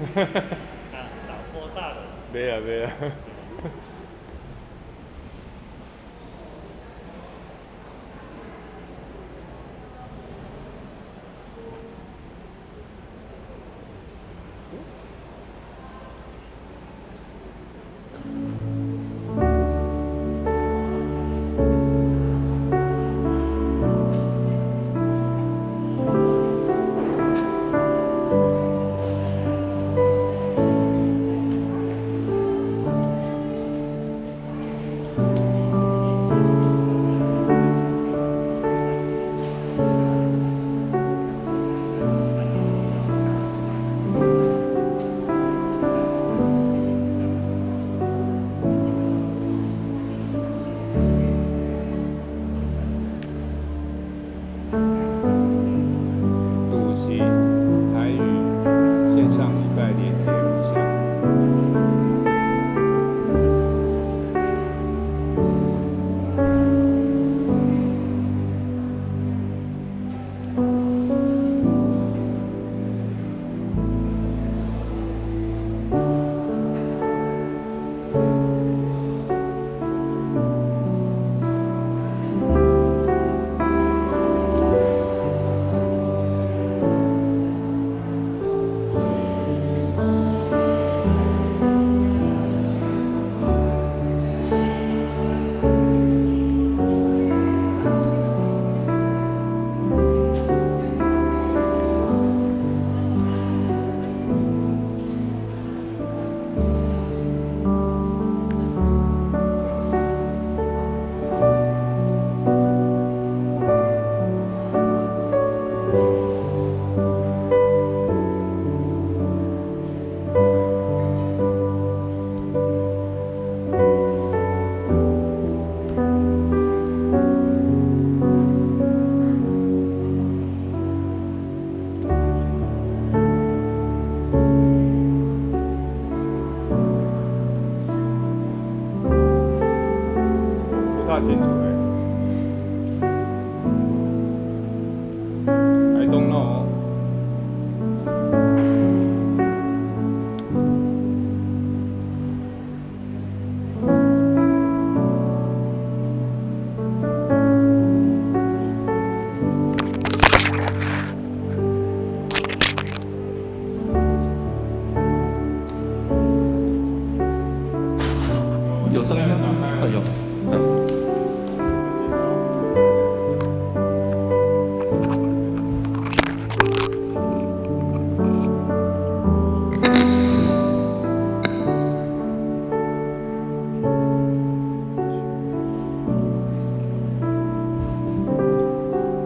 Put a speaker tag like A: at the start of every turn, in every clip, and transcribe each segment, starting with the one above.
A: 啊，導播大人。
B: 袂啊袂啊。主席台语线上礼拜连结如下。不大清楚欸。I don't know。
C: 有聲音嗎？啊有。啊，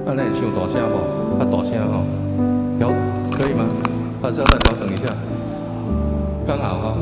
C: 咱會唱大聲無？較大聲吼，調可以嗎？還是要再調整一下？剛好哈。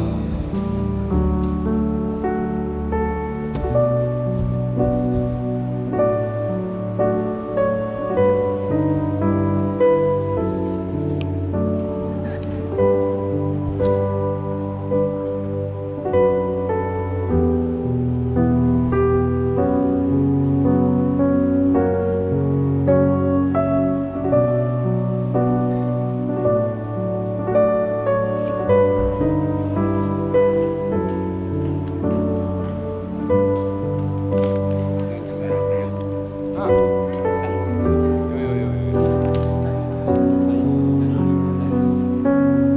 B: 啊，有有有有有。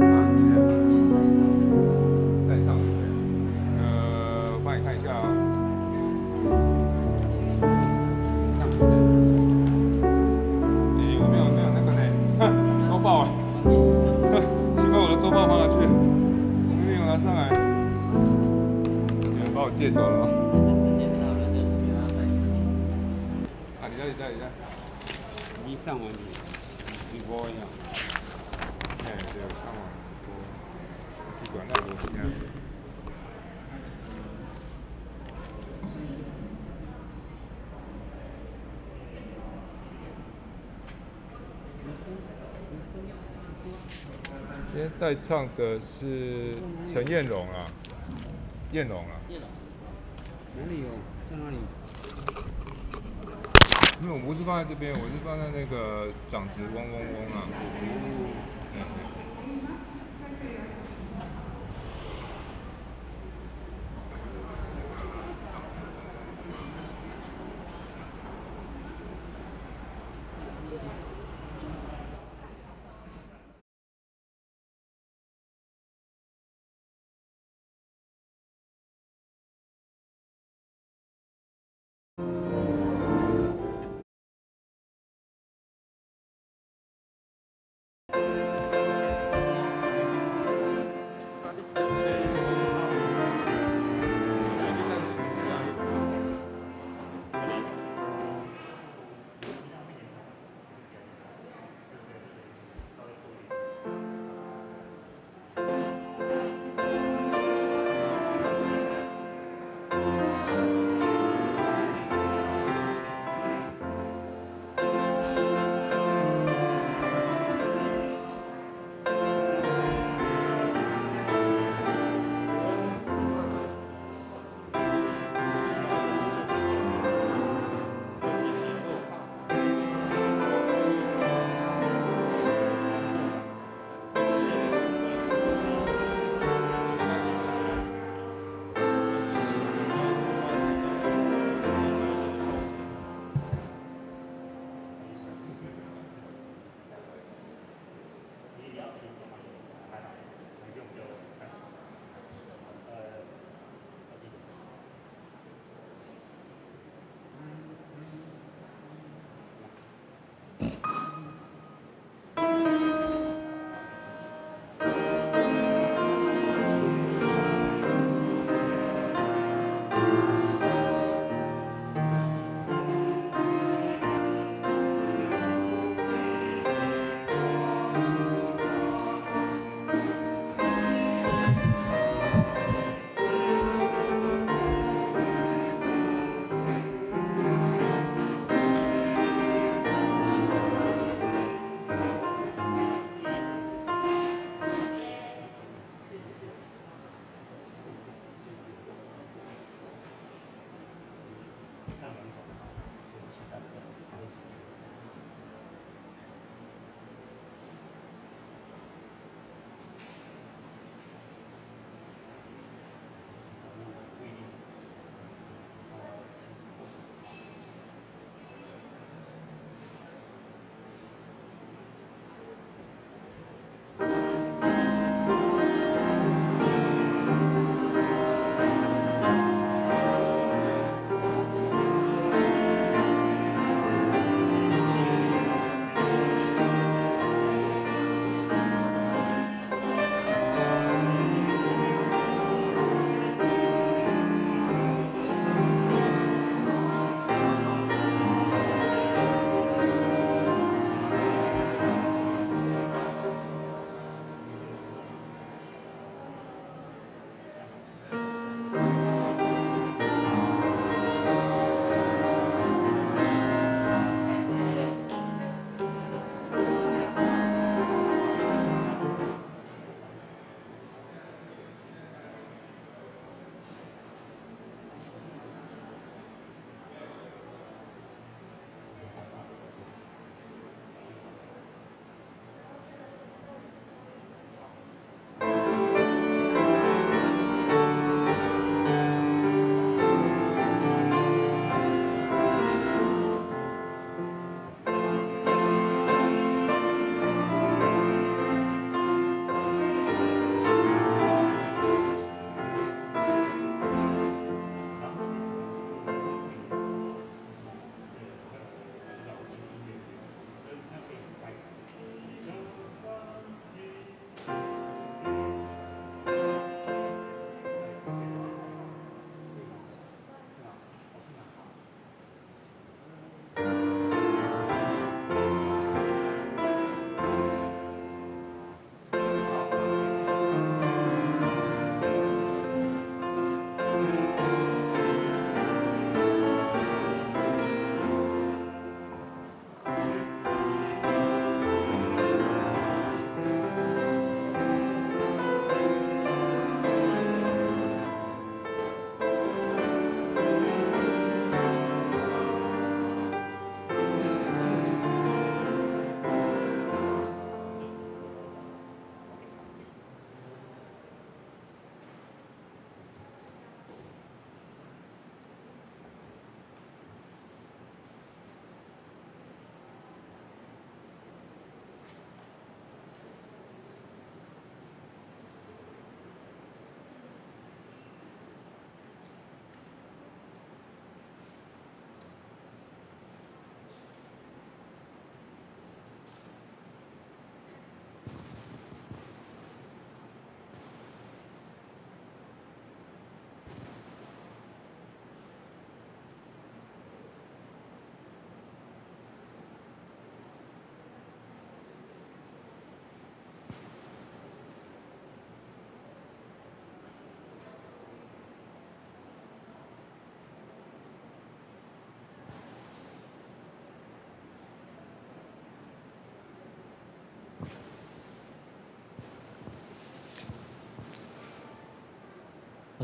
B: 啊，在上面。我幫你看一下啊。欸，我沒有沒有那個呢，週報啊。奇怪，我的週報放哪去了？我明明有拿上來。有人把我借走了嗎？啊，你在你在你在。
D: 你上網直播呀？
B: 哎，對，上網直播。不管那無聲。今天帶唱的是陳燕榮啊，燕榮啊。
D: 哪裡有？在哪裡？
B: 因為我不是放在這邊，我是放在那個長直嗡嗡嗡啊。嗯。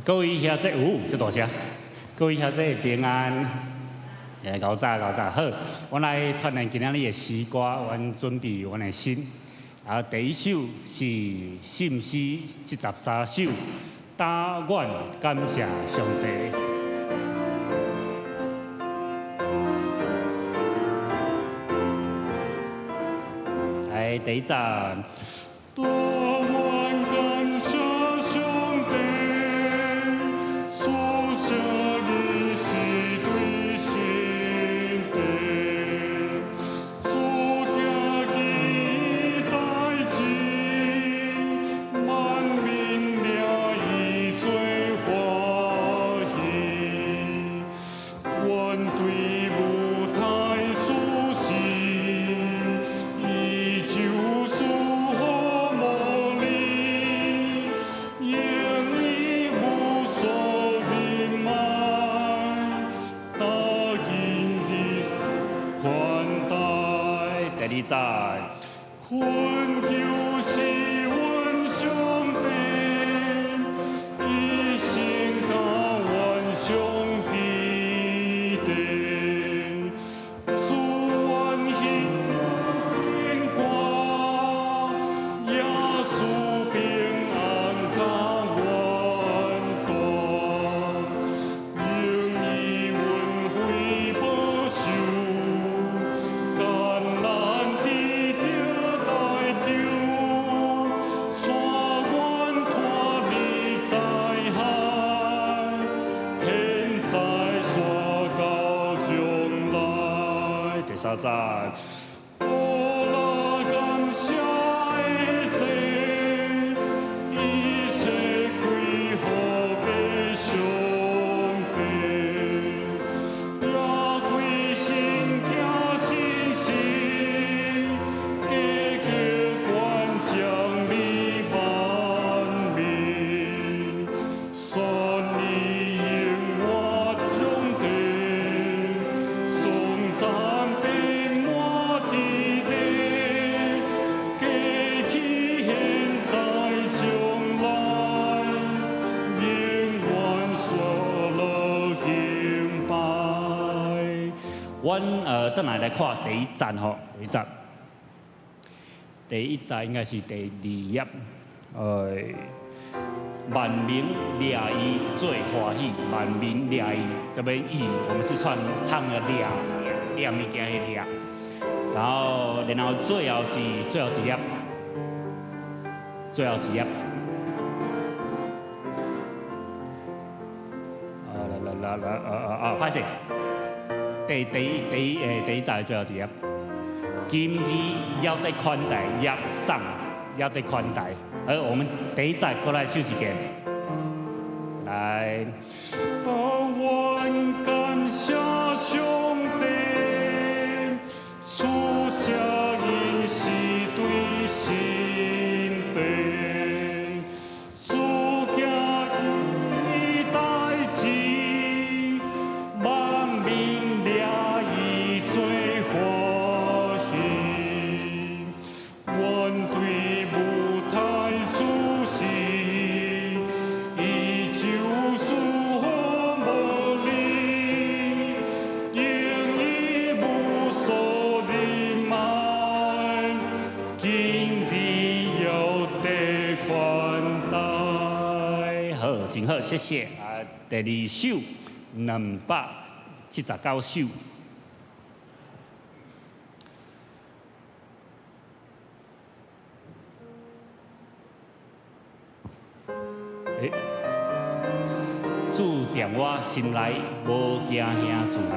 D: 各位兄弟有這大聲，各位兄弟平安，𠢕早𠢕早好，阮來傳揚今仔日的詩歌，阮準備阮的心。啊，第一首是信詩73首，但願感謝上帝。來，第一節。但願感謝上帝，賜聖恩是對心地，主行奇代誌，萬民領伊做歡喜，願對舞台出世，伊就賜予魔力，用伊無所忍耐，今日寬待。第二節，懇求是阮上帝，一心甘願上佇地，主願興歌，耶穌平安甲阮住，用伊恩惠保守，艱難得著解救，帶阮脫離災害，現在煞到將來。第三節，我來感謝的祭，一切歸予父上帝，也歸聖子信實，加格權將利萬民，賛伊永活上帝，頌讚遍滿天地，過去現在將來，永遠煞落敬拜。阮轉來看第一節吼，第一節，第一節應該是第二頁，萬民掠伊做歡喜，萬民掠伊，這邊伊，我們是唱唱了掠掠物件的掠，然後最後一頁，最後一頁，啊來來來來啊啊啊，歹勢，第一節最後一頁，今日猶得寬待業送，猶得寬待。好，我們第一節過來唱一遍，來。但願感謝上帝，賜聖恩是對心地，主行奇代誌，萬民掠伊做歡喜，願對舞台出世，伊就賜予魔力，用伊無所忍耐，今日猶得寬待。好，真好，謝謝。啊，第二首279首。欸，主踮我心內，無驚嚇自來。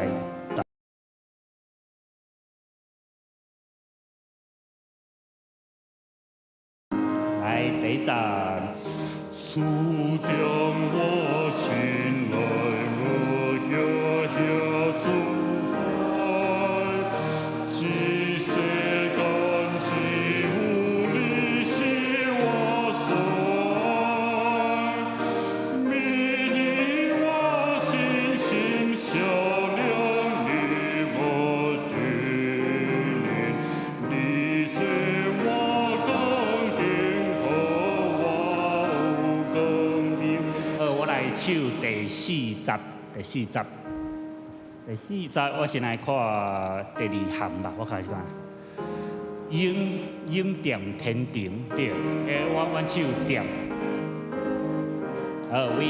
D: 來，第一節。主踮我心內，無驚嚇自來。這世間只有你是我所愛，美麗我心心相連，你無定你是我堅定，予我有光明。第四節，第四節，第四節，我先來看第二項吧，我看一下。永永踮天庭，對，欸，我唱踮。好，為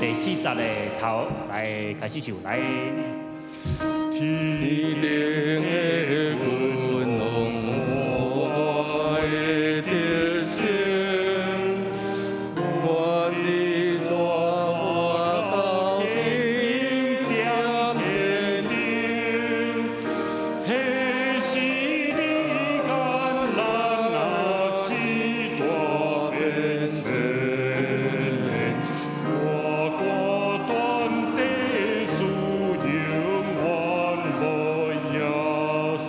D: 第四節的頭來開始唱，來。
C: 天頂的君王，我的得勝，願你帶我到永踮天頂，彼時你艱難若是大變遷，我孤單地主永遠無野心。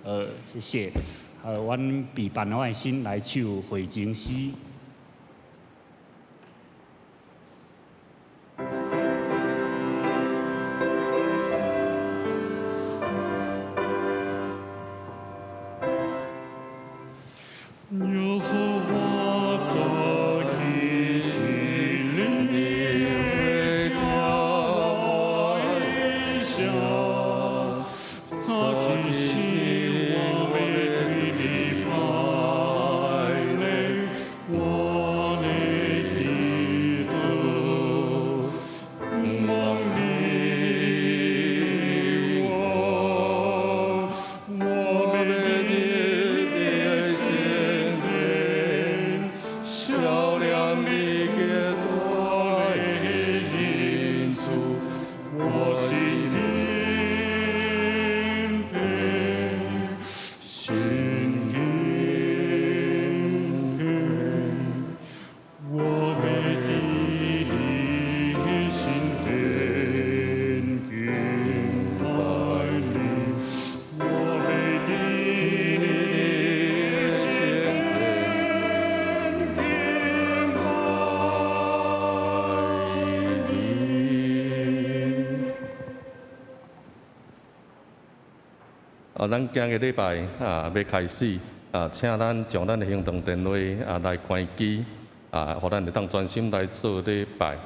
D: 好，謝謝。好，阮備辦阮的心來唱回程詩。耶和華早起時，你會聽我的聲。早起時，我欲對你拜禮，我的祈禱，望你我，我欲入你的聖殿，笑臉你極大的恩賜，我心敬虔，心敬虔，我欲佇你聖殿敬拜你，我欲佇你聖殿敬拜你。
C: 啊，咱今个禮拜啊，欲開始啊，請咱將咱的行動電話啊來關機啊，予咱會當專心來做禮拜。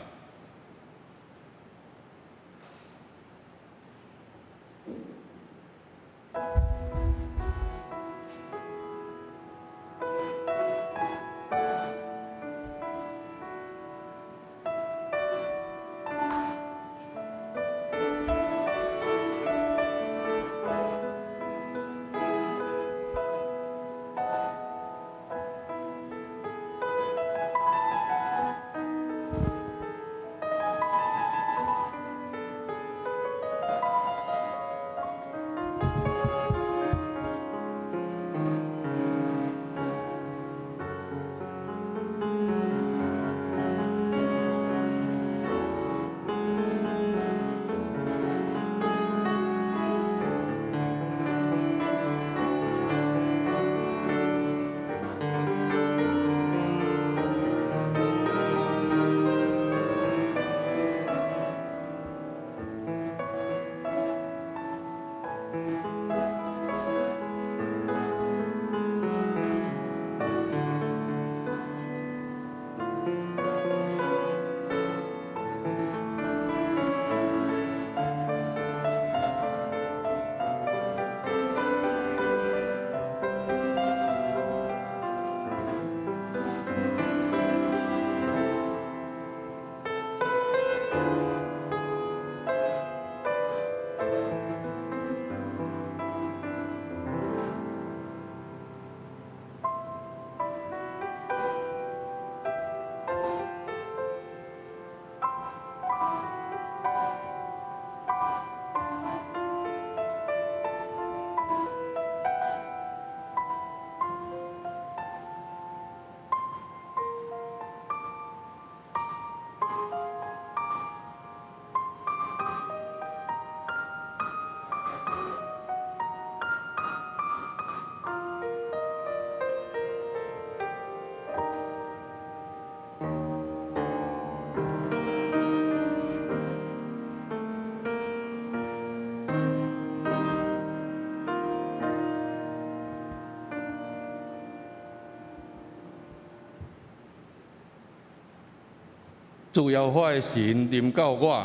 C: 主耶和華的神臨到我，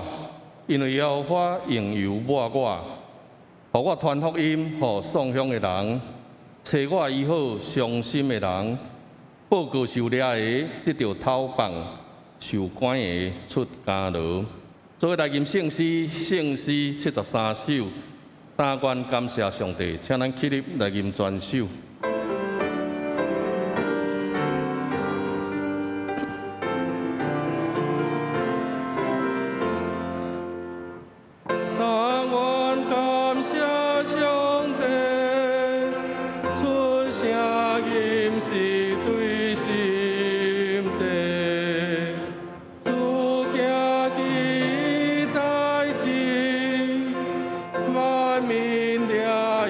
C: 因為耶和華用油抹我，予我傳福音予喪鄉的人，找我醫好傷心的人，報告受掠的得著釋放，受關的出監牢。做伙來吟聖詩，聖詩73首。但願感謝上帝，請咱起立來吟全首。但願感謝上帝，出聲吟詩對心底，主行奇代誌，萬民掠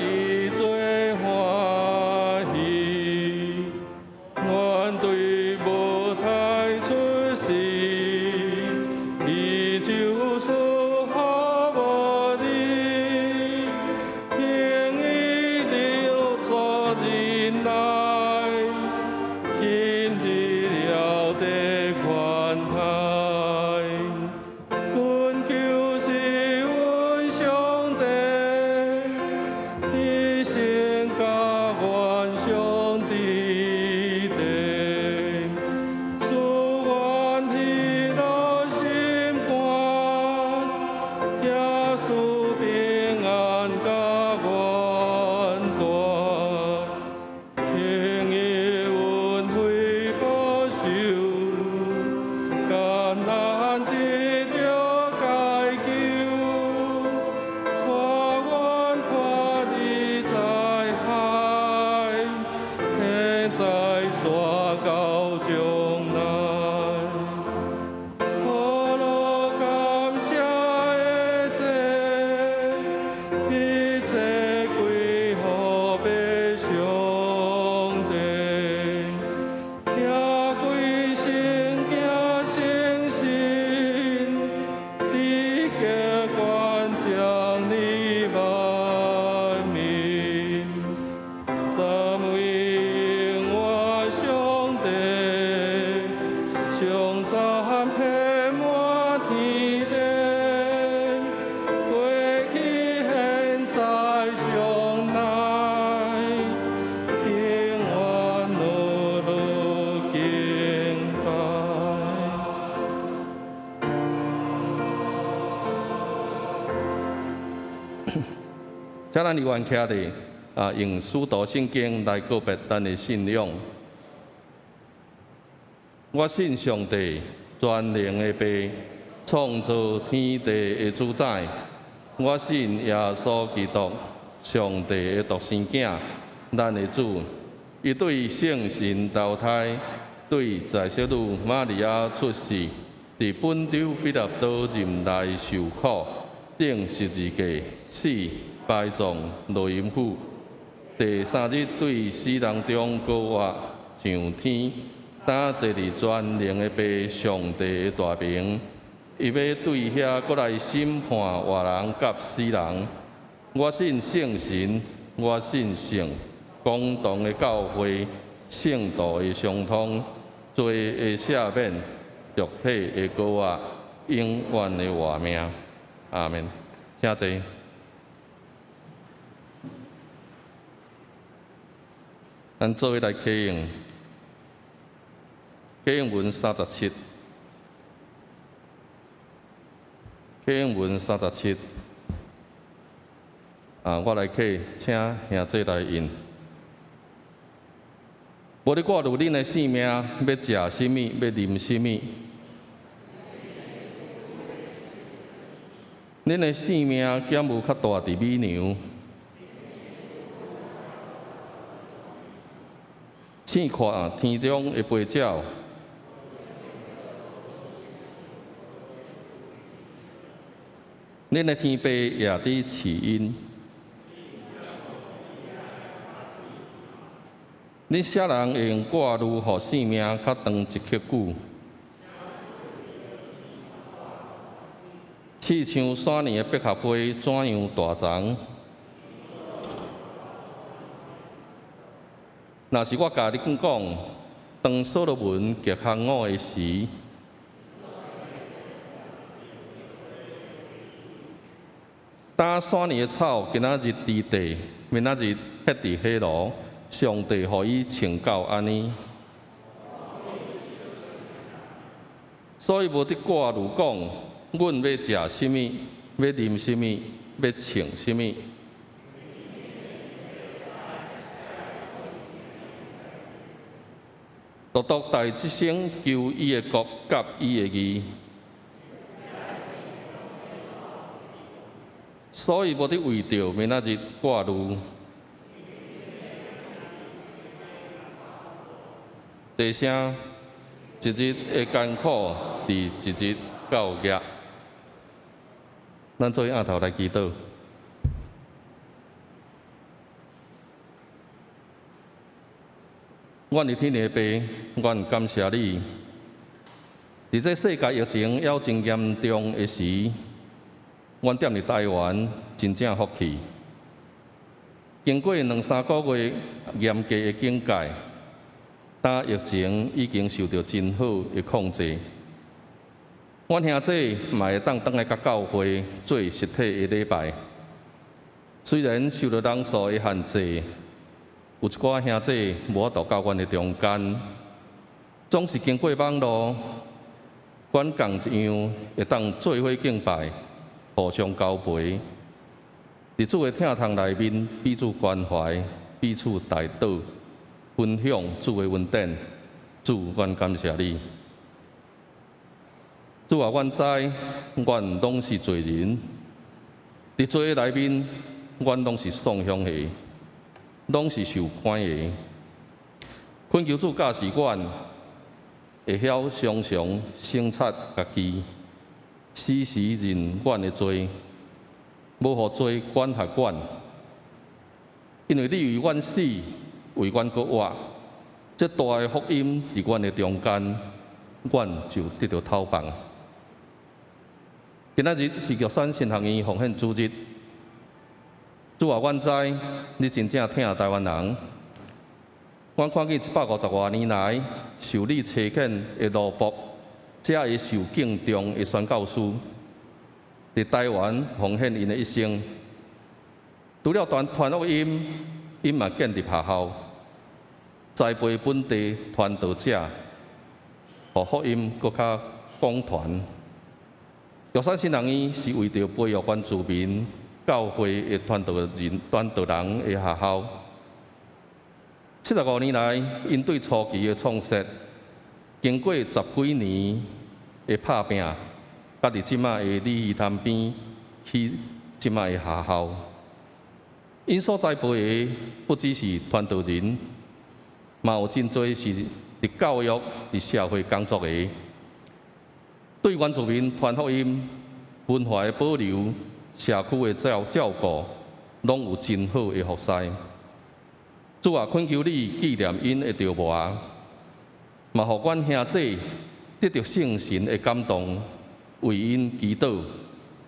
C: 伊做歡喜。願對母胎出世，伊就賜予我哋，憑伊就做忍耐，今日了得寬待。困求是阮上帝，一生佮阮上弟弟，賜阮喜樂心肝，耶穌平安佮阮住，憑伊恩惠保守，艱難得著解救，帶阮脫離災害，現在煞到將來。何樂感謝的祭，一切歸予父上帝，也歸聖子聖神，直極遠將你萬民，三位永活上帝，頌讚遍滿天地，過去現在將來，永遠樂樂敬拜。請咱猶原徛佇啊，用使徒信經來告別咱的信仰。我信上帝全能的父，創造天地的主宰。我信耶穌基督，上帝的獨生囝，咱的主。伊對聖神投胎，對在聖女瑪利亞出世，佇本丟彼拉多任內受苦，釘十字架，死，埋葬，落陰府。第三日對死人中復活，上天，擔坐佇全能的父上帝的大爿。伊欲對遐閣來審判活人佮死人。我信聖神，我信聖公同的教會，聖徒的相通，罪的赦免，肉體的復活，永遠的活命。阿們。請坐。咱做伙來啟用，啟用文37，啟用文37。啊，我來啟，請兄弟來印。無咧掛慮恁的性命，欲食啥物，欲啉啥物。恁的性命敢無較大佇米糧？試看天中的飛鳥，恁的天父也佇賜𪜶。恁啥人會用掛慮，予性命較長一刻久？試像山裡的百合花怎樣大叢？若是我共恁講，當所羅門極行我的時，今山裡的草，今仔日佇地，明仔日撇佇火爐，上帝予伊穿到按呢。所以無得掛慮講，阮欲食啥物，欲啉啥物，欲穿啥物。獨獨大一生求伊的國佮伊的義，所以無得為著明仔日掛慮。這聲一日的艱苦，佇一日夠額。咱做伙徛頭來祈禱。阮的天父爸，阮感謝你。佇這世界疫情猶真嚴重的時，阮踮佇台灣真正福氣。經過兩三個月嚴格的警戒，今疫情已經受著真好的控制。阮兄弟嘛會當轉來佮教會做實體的禮拜。雖然受著人數的限制，有一寡兄弟無法度到阮的中間，總是經過網路，阮仝一樣會當做伙敬拜，互相交陪。佇主的疼痛內面，彼此關懷，彼此代禱，分享主的恩典。主，阮感謝你。主啊，阮知，阮攏是罪人，佇罪的內面，阮攏是喪享的。攏是受趕的，懇求主教示阮，會曉常常省察家己，時時認阮的罪，無予罪管轄阮。因為你為阮死，為阮閣活，這大的福音佇阮的中間，阮就得著透放。今仔日是玉山神學院奉獻主日。主啊，阮知你真正疼台灣人。阮看見一百五十外年來受你差遣的羅伯，這个受敬重的宣教師，佇台灣奉獻𪜶的一生。除了傳傳福音，𪜶嘛建立學校，栽培本地傳道者，予福音閣較廣傳。玉山神學院是為著培育原住民教會的傳道人、傳道人的學校。75年來，𪜶對初期的創設，經過十幾年的拍拚，佮佇這馬的鯉魚潭邊起這馬的學校。𪜶所栽培的不只是傳道人，嘛有真濟是佇教育、佇社會工作的。對原住民傳福音、文化的保留、社區的照照顧，攏有真好的服侍。主啊，懇求你紀念𪜶的著磨，嘛予阮兄弟得著聖神的感動，為𪜶祈禱，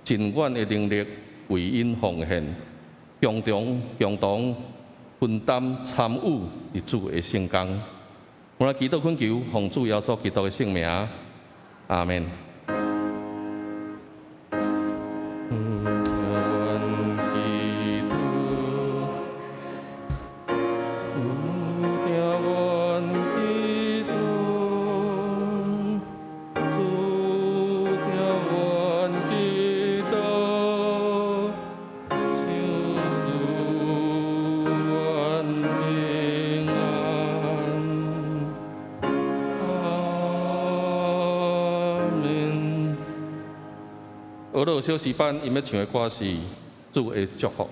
C: 盡阮的能力為𪜶奉獻，共同共同分擔參與佇主的聖工。我來祈禱懇求，奉主耶穌基督的聖名，阿們。俄小詩班𪜶欲唱的歌是主的祝福。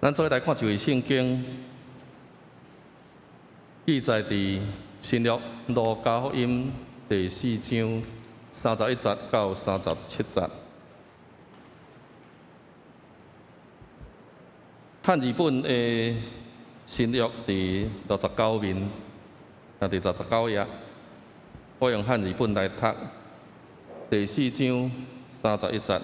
C: 咱做伙來看一位聖經，記載佇新約路加福音第四章31節到37節。漢字本的新約佇69面，啊，佇69頁，我用漢字本來讀第四章三十一節。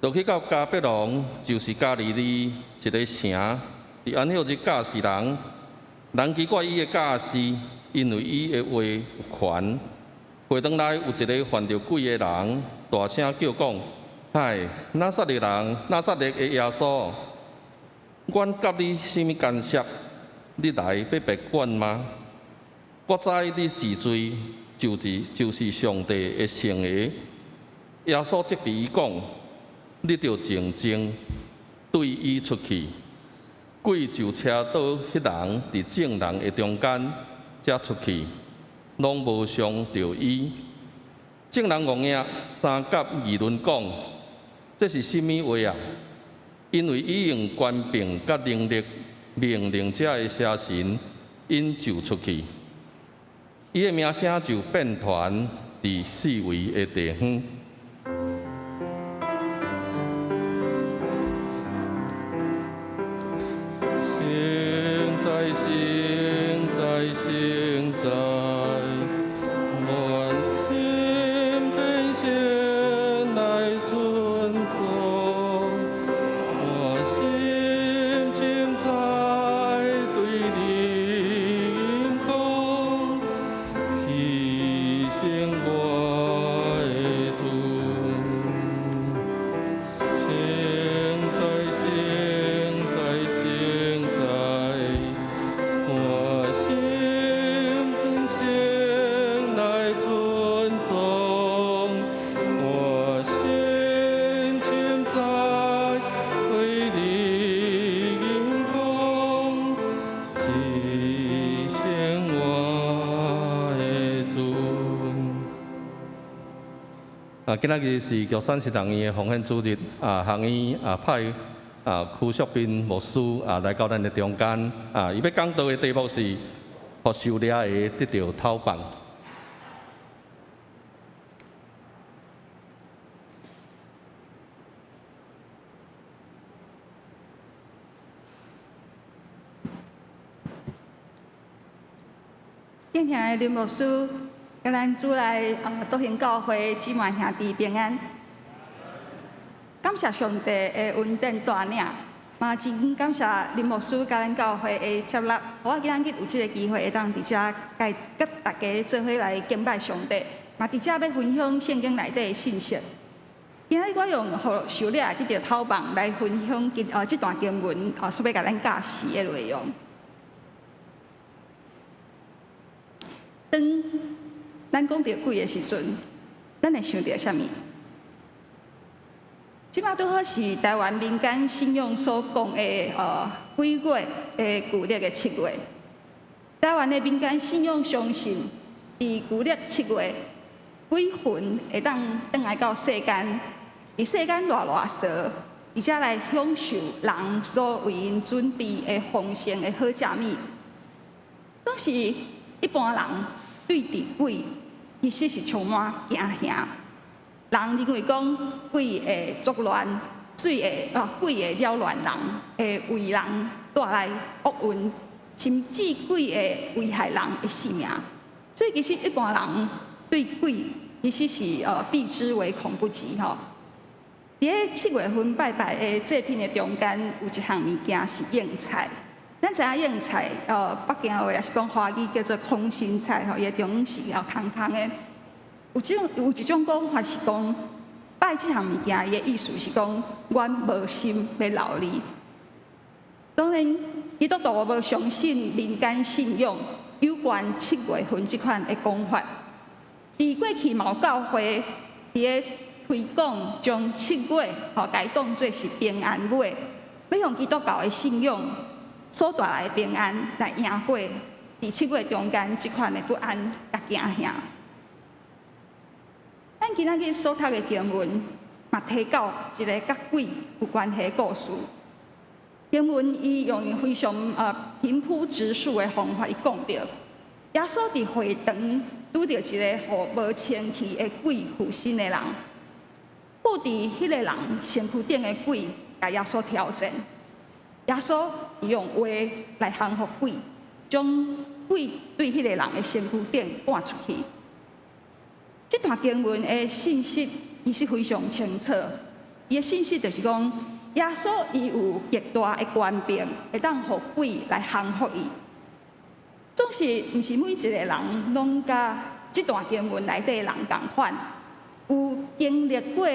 C: 落去到迦百農，就是加利利一个城，佇安息日教示人，人奇怪伊的教示，因為伊的話有權。會堂內有一个犯著鬼的人，大聲叫講：嗨，拿撒勒人，拿撒勒的耶穌，阮佮你啥物干涉？你來欲滅阮嗎？我知你治罪，就是上帝的聖的。耶穌責備伊講：你著靜靜對伊出去。鬼就車倒彼人佇眾人的中間，才出去，攏無傷著伊。眾人戇額相佮議論講：這是啥物話啊？因為伊用權柄佮能力命令這个邪神引就出去，伊的名聲就遍傳佇四圍的地方。聖哉，聖哉，聖哉，願天變先來尊崇，我心深在對你講，至聖我的主。聖哉，聖哉，聖哉，我心先來尊崇，我心深在對你講，至聖我的主。啊，今仔日是玉山神學院的奉獻主日，啊，學院啊派啊區淑斌牧師啊來到咱的中間，啊，伊欲講道的題目是“予受掠的得著透放”。
E: 敬聽的林牧師，佮咱主內篤興教會姊妹兄弟平安。感謝上帝的恩典帶領，嘛真感謝林牧師佮咱教會的接納，予我今仔日有這个機會會當佇遮佮大家做伙來敬拜上帝，嘛佇遮欲分享聖經內底的信息。今仔日我用予受掠得著透放來分享這段經文所欲共咱教示的內容。當咱講著鬼的時陣，咱會想著啥物？這擺拄好是台灣民間信仰所講的鬼月的舊曆的七月。台灣的民間信仰相信，佇舊曆七月，鬼魂會當轉來到世間，佇世間賴賴踅，而且來享受人所為𪜶準備的豐盛的好食物。總是一般人對佇鬼其實是充滿驚嚇。人認為講鬼會作亂，鬼會擾亂人，會為人帶來厄運，甚至鬼會危害人的性命。所以其實一般人對鬼其實是避之唯恐不及吼。佇咧七月份拜拜的祭品的中間，有一項物件是硬菜。咱知影蕹菜，北京話也是講華語叫做空心菜吼，伊的中是空空的。有一種講法是講，拜這項物件，伊的意思是講，阮無心欲留你。當然，基督徒無相信民間信仰有關七月份這款的講法。佇過去嘛有教會佇咧推廣將七月吼，共伊當做是平安月，欲用基督教的信仰所帶來的平安來贏過佇七月中間這款的不安佮驚嚇。咱今仔日所讀的經文，嘛提到一个佮鬼有關係的故事。經文伊用非常平鋪直敘的方法，伊講著耶穌佇會堂拄著一個予無清氣的鬼附身的人，附佇彼個人身軀頂的鬼，共耶穌挑戰。耶穌用話來降服鬼，將鬼對彼個人的身軀頂趕出去。這段經文的信息其實非常清楚，伊的信息就是講，耶穌伊有極大的權柄，會當予鬼來降服伊。總是毋是每一個人攏佮這段經文內底人仝款，有經歷過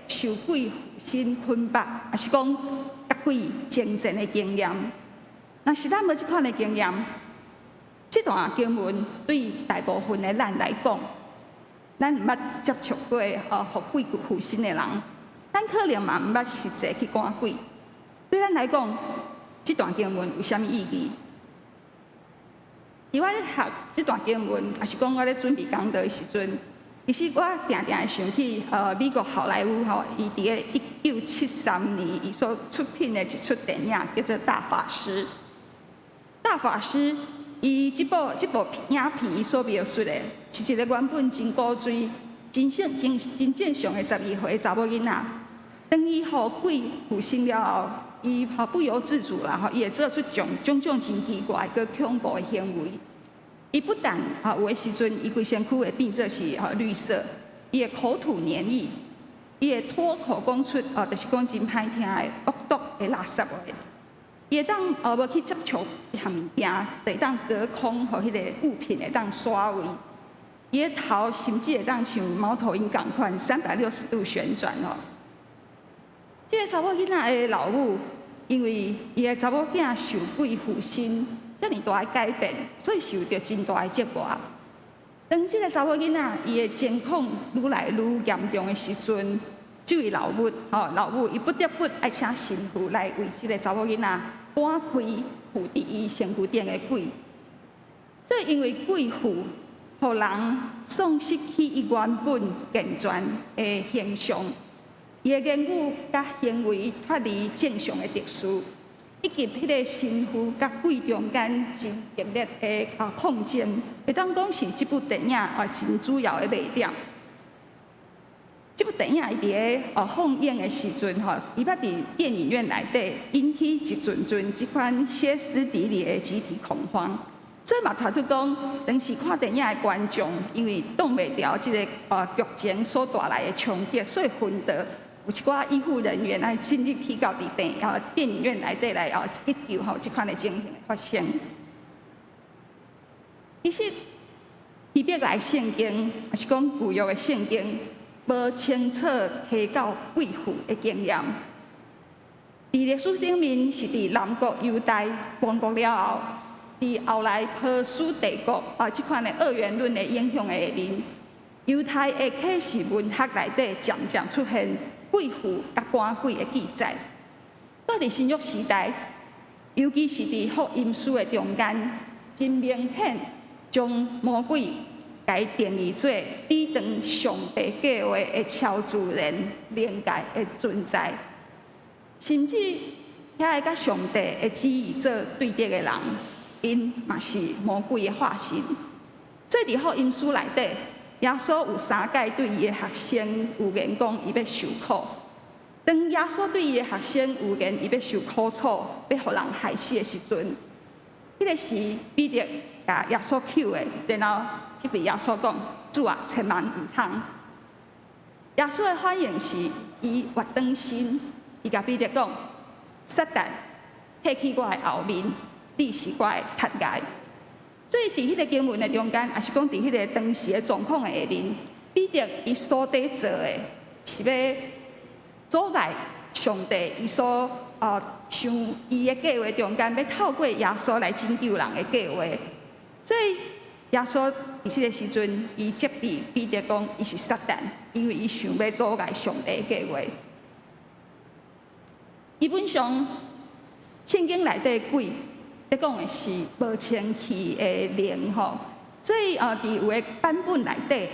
E: 受鬼附身捆綁，抑是講佮鬼爭戰的經驗。若是咱無這款的經驗，這段經文對大部分的咱來講，咱毋捌接觸過予鬼附身的人，咱可能嘛毋捌實際去趕鬼。對咱來講，這段經文有啥物意義？佇我咧學這段經文，抑是講我咧準備講道的時陣，其實我定定會想起美國好萊塢吼，伊佇个1973年伊所出品的一齣電影，叫做《大法師》。大法師伊這部影片伊所描述的，是一個原本真古錐、真正常的12歲查某囡仔，當伊予鬼附身了後，伊吼不由自主啦，吼，伊會做出種種種真奇怪、閣恐怖的行為。伊不但啊有的時陣，伊規身軀會變做是吼綠色，伊會口吐黏液，伊會脫口講出哦，就是講真歹聽的惡毒的垃圾話。伊會當無去接觸一項物件，就會當隔空予彼个物品會當刷位。伊的頭甚至會當像貓頭鷹仝款360度旋轉哦。這个查某囡仔的老母，因為伊的查某囝受鬼附身，遮爾大的改變，所以受著真大的折磨。當這个查某囡仔伊的情況愈來愈嚴重的時陣，這位老母吼老母伊不得不愛請神父來為這个查某囡仔趕開附佇伊身軀頂的鬼。所以因為鬼附，予人喪失去伊原本健全的形象，伊的言語佮行為脫離正常的秩序，以及彼个神父佮鬼中間真激烈的抗爭，會當講是這部電影真主要的賣點。這部電影伊佇咧放映的時陣吼，伊捌佇電影院內底引起一陣陣這款歇斯底里的集體恐慌。所以嘛，傳出講，當時看電影的觀眾，因為擋袂牢這个劇情所帶來的衝擊，所以昏倒。有一寡醫護人員愛進入去到佇電影院內底來急救吼，這款的情形發生。其實，希伯來聖經，抑是講舊約的聖經，無清楚提到鬼附的經驗。佇歷史頂面是佇南國猶大亡國了後，佇後來波斯帝國這款的二元論的影響的下面，猶太的啟示文學內底漸漸出現鬼附佮趕鬼的記載。到佇新約時代，尤其是佇福音書的中間，真明顯將魔鬼共定義做抵擋上帝計劃的超自然靈界的存在，甚至遐个佮上帝的旨意做對敵的人，𪜶嘛是魔鬼的化身。所以佇福音書內底，耶穌有三擺對伊的學生預言講，伊欲受苦。當耶穌對伊的學生預言伊欲受苦楚，欲予人害死的時陣，彼个時彼得共耶穌抾的，然後這位耶穌講：主啊，千萬毋通。耶穌的反應是，伊越轉身，伊共彼得講：撒旦，退去我的後面，你是我的窒礙。所以佇彼个經文的中間，抑是講佇彼个當時的狀況的下面，彼得伊所佇做的，是欲阻礙上帝伊所想伊的計劃中間，欲透過耶穌來拯救人的計劃。所以耶穌佇這个時陣，伊責備彼得講，伊是撒旦，因為伊想欲阻礙上帝的計劃。基本上，聖經內底鬼，咧講的是無清氣的靈吼，所以佇有的版本內底，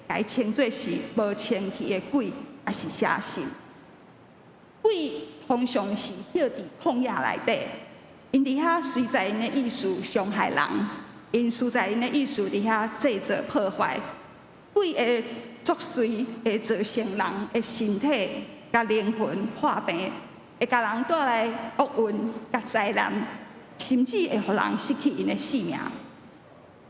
E: 共稱做是無清氣的鬼，抑是邪神。鬼通常是歇佇曠野內底，𪜶佇遐隨在𪜶的意思傷害人，𪜶隨在𪜶的意思佇遐製造破壞。鬼會作祟，會造成人的身體佮靈魂破病，會共人帶來厄運佮災難，甚至會予人失去𪜶的性命。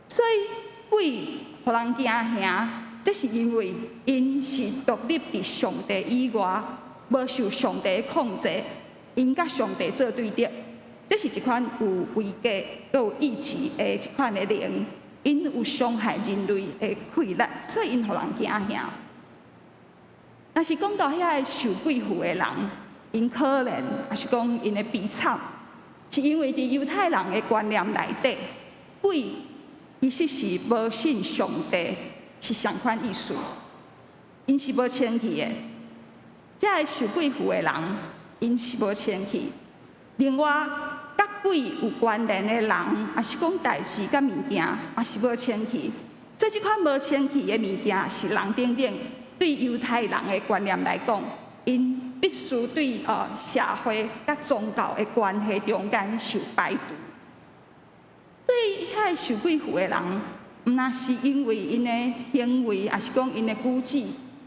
E: 所以鬼予人驚嚇，這是因為𪜶是獨立佇上帝以外，無受上帝的控制，𪜶佮上帝做對敵。這是一款有位格、閣有意志的一款的靈，𪜶有傷害人類的氣力，所以𪜶予人驚嚇。若是講到遐个受鬼附的人，𪜶可憐，抑是講𪜶的悲慘，是因為佇猶太人的觀念內底，鬼其實是無信上帝，是相款意思，𪜶是無清氣的。這个受鬼附的人，𪜶是無清氣。另外，佮鬼有關聯的人，抑是講代誌佮物件，也是無清氣。所以，這款無清氣的物件，是人等等，對猶太人的觀念來講，𪜶必須對社會佮宗教的關係中間受排除。所以，遐个受鬼附的人，毋若是因為𪜶的行為，抑是講𪜶的舉止，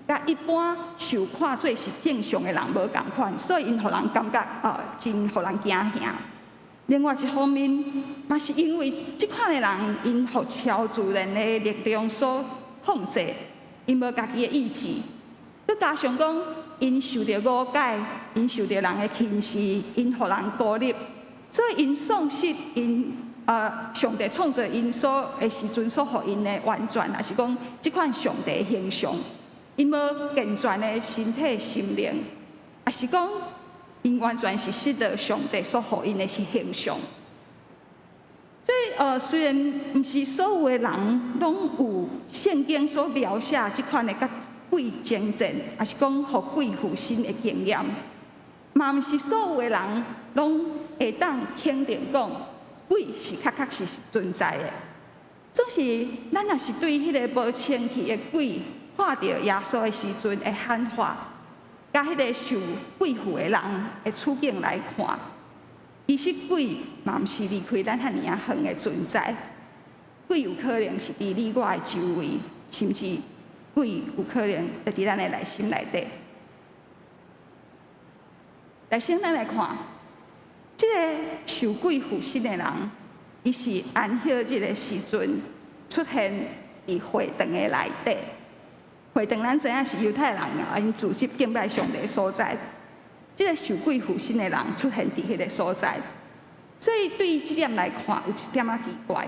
E: 佮一般受看做是正常的人無仝款，所以𪜶予人感覺真予人驚嚇。另外一方面，嘛是因為這款的人，𪜶予超自然的力量所控制，𪜶無家己的意志，閣加上講，𪜶受著誤解，𪜶受著人的輕視，𪜶予人孤立，所以𪜶喪失𪜶上帝創造𪜶所的時陣所予𪜶的完全，抑是講這款上帝的形象，𪜶無健全的身體心靈，抑是講𪜶完全是失落上帝所予𪜶的是形象。所以雖然毋是所有的人攏有聖經所描寫這款的佮鬼爭戰，抑是講予鬼附身的經驗，嘛毋是所有的人攏會當肯定講鬼是確確實實存在的。總是咱若是對彼个無清氣的鬼看著耶穌的時陣的喊話，佮彼个受鬼附的人的處境來看，其實鬼嘛毋是離開咱遐爾仔遠的存在。鬼有可能是佇你我的周圍，甚至鬼有可能就佇咱的內心內底。來，先咱來看，這个受鬼附身的人，伊是安息日的時陣出現佇會堂的內底。會堂咱知影是猶太人啊，𪜶組織敬拜上帝的所在。這个受鬼附身的人出現佇彼个所在，所以對這點來看有一點仔奇怪，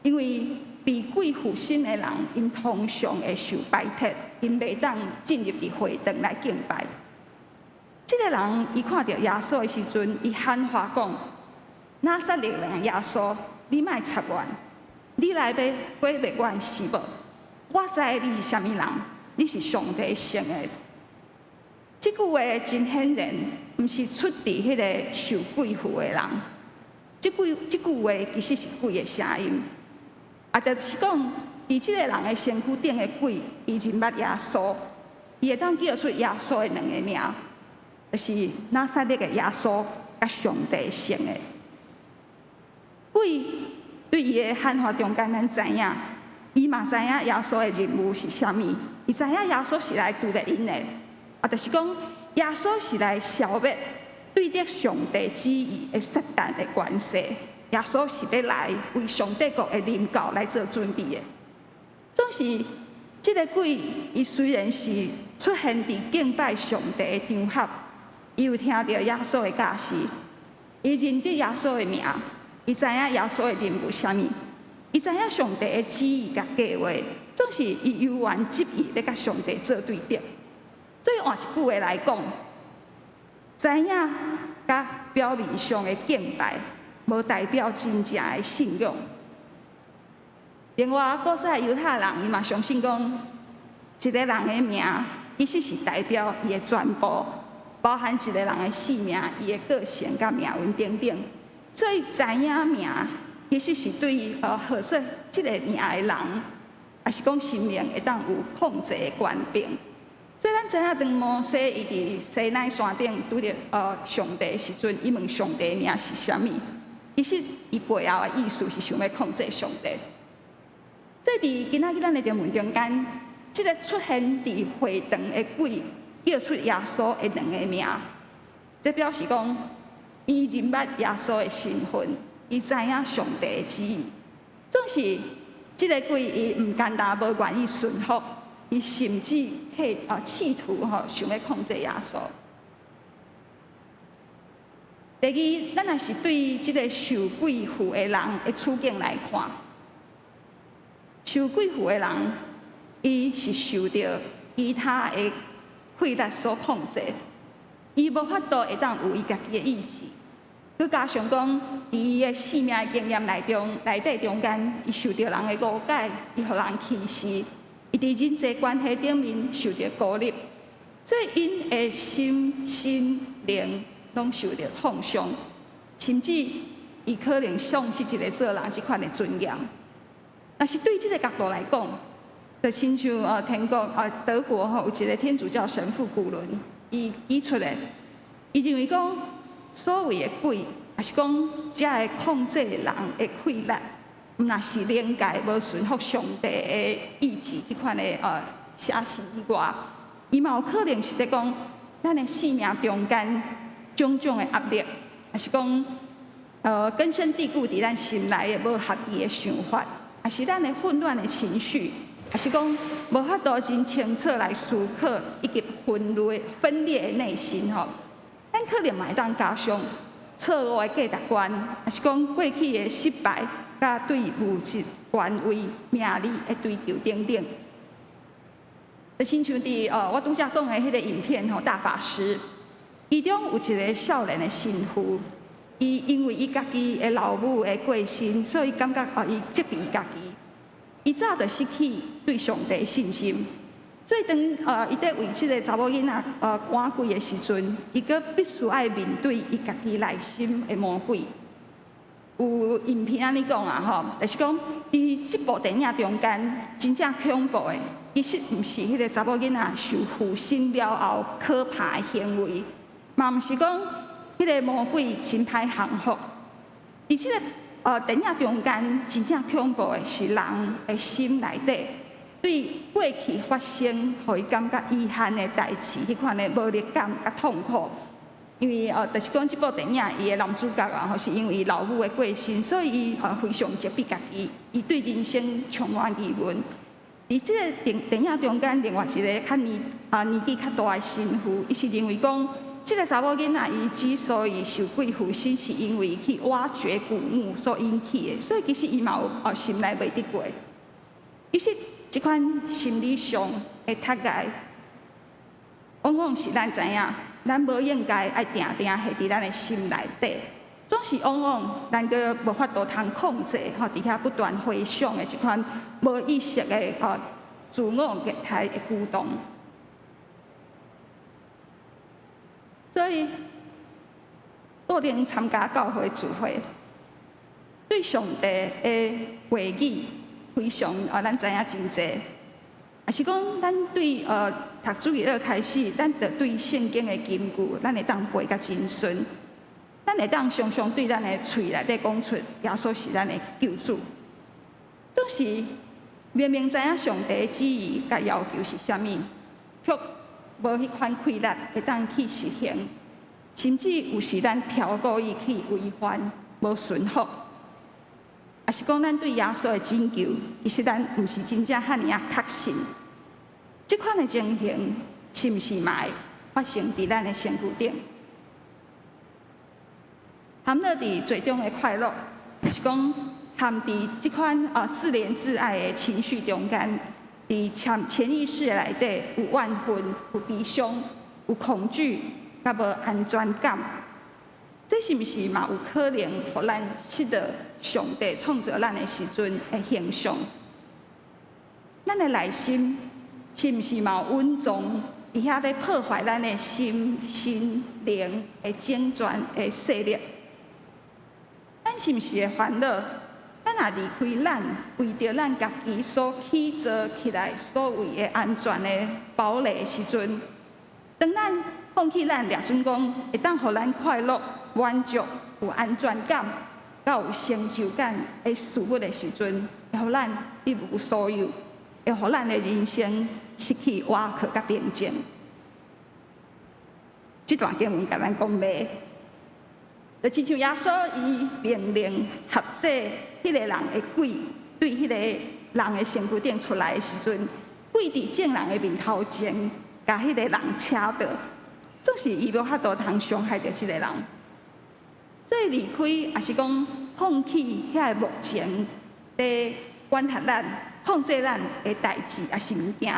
E: 因為被鬼附身的人，𪜶通常會受排斥，𪜶袂當進入佇會堂來敬拜。這个人伊看著耶穌的時陣，伊喊話講：拿撒勒人耶穌，你莫插阮，你來欲毀滅阮是無？我知你是啥物人，你是上帝聖的。這句話真顯然，毋是出自彼个受鬼附的人。這句話其實是鬼的聲音，也就是講，佇這个人的身軀頂的鬼，伊認捌耶穌，伊會當叫出耶穌的兩个名，就是拿撒勒的耶穌佮上帝聖的。鬼對伊的喊話中間，咱知影，伊嘛知影耶穌的任務是啥物，伊知影耶穌是來誅滅𪜶的，啊，就是講耶穌是來消滅對敵上帝旨意的撒旦的權勢，耶穌是欲來為上帝國的臨到來做準備的。總是這个鬼，伊雖然是出現佇敬拜上帝的場合，伊有聽著耶穌的教示，伊認得耶穌的名，伊知影耶穌的任務啥物，伊知影上帝的旨意佮計劃，總是伊猶原執意欲佮上帝做對敵。所以換一句話來講，知影佮表面上的敬拜，無代表真正的信仰。另外，古早猶太人伊嘛相信講，一个人的名其實是代表伊的全部，包含一个人的姓名、伊的個性佮命運等等。所以知影名其實是對號做這个名的人，抑是講生命會當有控制的權柄。所以咱知影，當摩西伊佇西奈山頂拄著上帝的時陣，伊問上帝的名是啥物？其實伊背後的意思是想欲控制上帝。所以佇今仔日咱的經文中間，這个出現佇會堂的鬼叫出耶穌的兩个名，這表示講伊認捌耶穌的身份，伊知影上帝的旨意。總是這个鬼伊毋簡單無願意順服，伊甚至去試圖吼想欲控制耶穌。第二，咱若是對這个受鬼附的人的處境來看，受鬼附的人，伊是受著其他的氣力所控制，伊無法度會當有伊家己的意志。閣加上講，佇伊的生命的經驗內中內底中間，伊受著人的誤解，伊予人歧視，伊佇人際關係頂面受著孤立，所以𪜶的心、身、靈攏受著創傷，甚至伊可能喪失一个做人這款的尊嚴。若是對這个角度來講，就親像天國德國吼有一个天主教神父古倫，伊指出的，伊認為講所謂的鬼，抑是講這个控制人的氣力，毋若是靈界無順服上帝的意志這款的邪神以外，伊嘛有可能是咧講咱的生命中間種種的壓力，抑是講根深蒂固佇咱心內的無合意的想法，抑是咱的混亂的情緒，抑是講無法度真清楚來思考，以及分裂的內心吼，咱可能嘛會當加上錯誤的價值觀，抑是講過去的失敗，佮對物質、權威、名利的追求等等。就親像佇我拄才講的彼个影片吼，大法師，其中有一个少年的神父，伊因為伊家己的老母的過身，所以感覺伊責備家己。伊早就失去對上帝的信心，所以當伊佇為這个查某囡仔趕鬼的時陣，伊閣必須愛面對伊家己內心的魔鬼。有影片按呢講啊吼，就是講佇這部電影中間，真正恐怖的，其實毋是彼个查某囡仔受附身了後可怕的行為，嘛毋是講彼个魔鬼真歹降服。佇這个電影中間真正恐怖的是人的心內底對過去發生，予伊感覺遺憾的代誌，彼款的無力感佮痛苦。因為就是講這部電影伊的男主角啊，吼是因為伊老母的過身，所以伊非常責備家己，伊對人生充滿疑問。佇這個電影中間，另外一个較年紀較大的神父，伊是認為講，這个查某囡仔伊之所以受鬼附身，是因為去挖掘古墓所引起的，所以其實伊嘛有心內袂得過。其實這款心理上的窒礙，往往是咱知影，咱無應該愛定定陷佇咱的心內底，總是往往咱閣無法度通控制，吼，佇遐不斷回想的這款無意識的自我虐待的舉動。所以，固定參加教會聚會，對上帝的話語非常咱知影真濟。抑是講，咱對讀主日學開始，咱就對聖經的金句，咱會當背甲真順。咱會當常常對咱的喙內底講出耶穌是咱的救主。總是明明知影上帝的旨意佮要求是啥物，卻無彼款氣力會當去實行，甚至有時咱超故意去違反、無順服，抑是講咱對耶穌的拯救，其實咱毋是真正遐爾仔確信。這款的情形，是毋是嘛會發生佇咱的身軀頂？含落佇罪中的快樂，就是講含佇這款自憐自愛的情緒中間，佇潛意識的內底有怨恨、有悲傷、有恐懼，佮無安全感。這是毋是嘛有可能予咱失落上帝創造咱的時陣的形象？咱的內心是毋是嘛有隱藏佇遐咧破壞咱的心、身、靈的整全的勢力？咱是毋是會煩惱？咱若離開咱，為著咱家己所起造起來所謂的安全的堡壘的時陣，當咱放棄咱掠準講會當予咱快樂、滿足、有安全感、佮有成就感的事物的時陣，會予咱一無所有，會予咱的人生失去倚靠佮平靜。這段經文共咱講咩？就親像耶穌伊命令轄制彼个人的鬼，對彼个人的身軀頂出來的時陣，鬼佇眾人的面頭前，共彼个人請倒，總是伊無法度通傷害著這个人。所以離開，抑是講放棄遐個目前佇管轄咱、控制咱的代誌，抑是物件，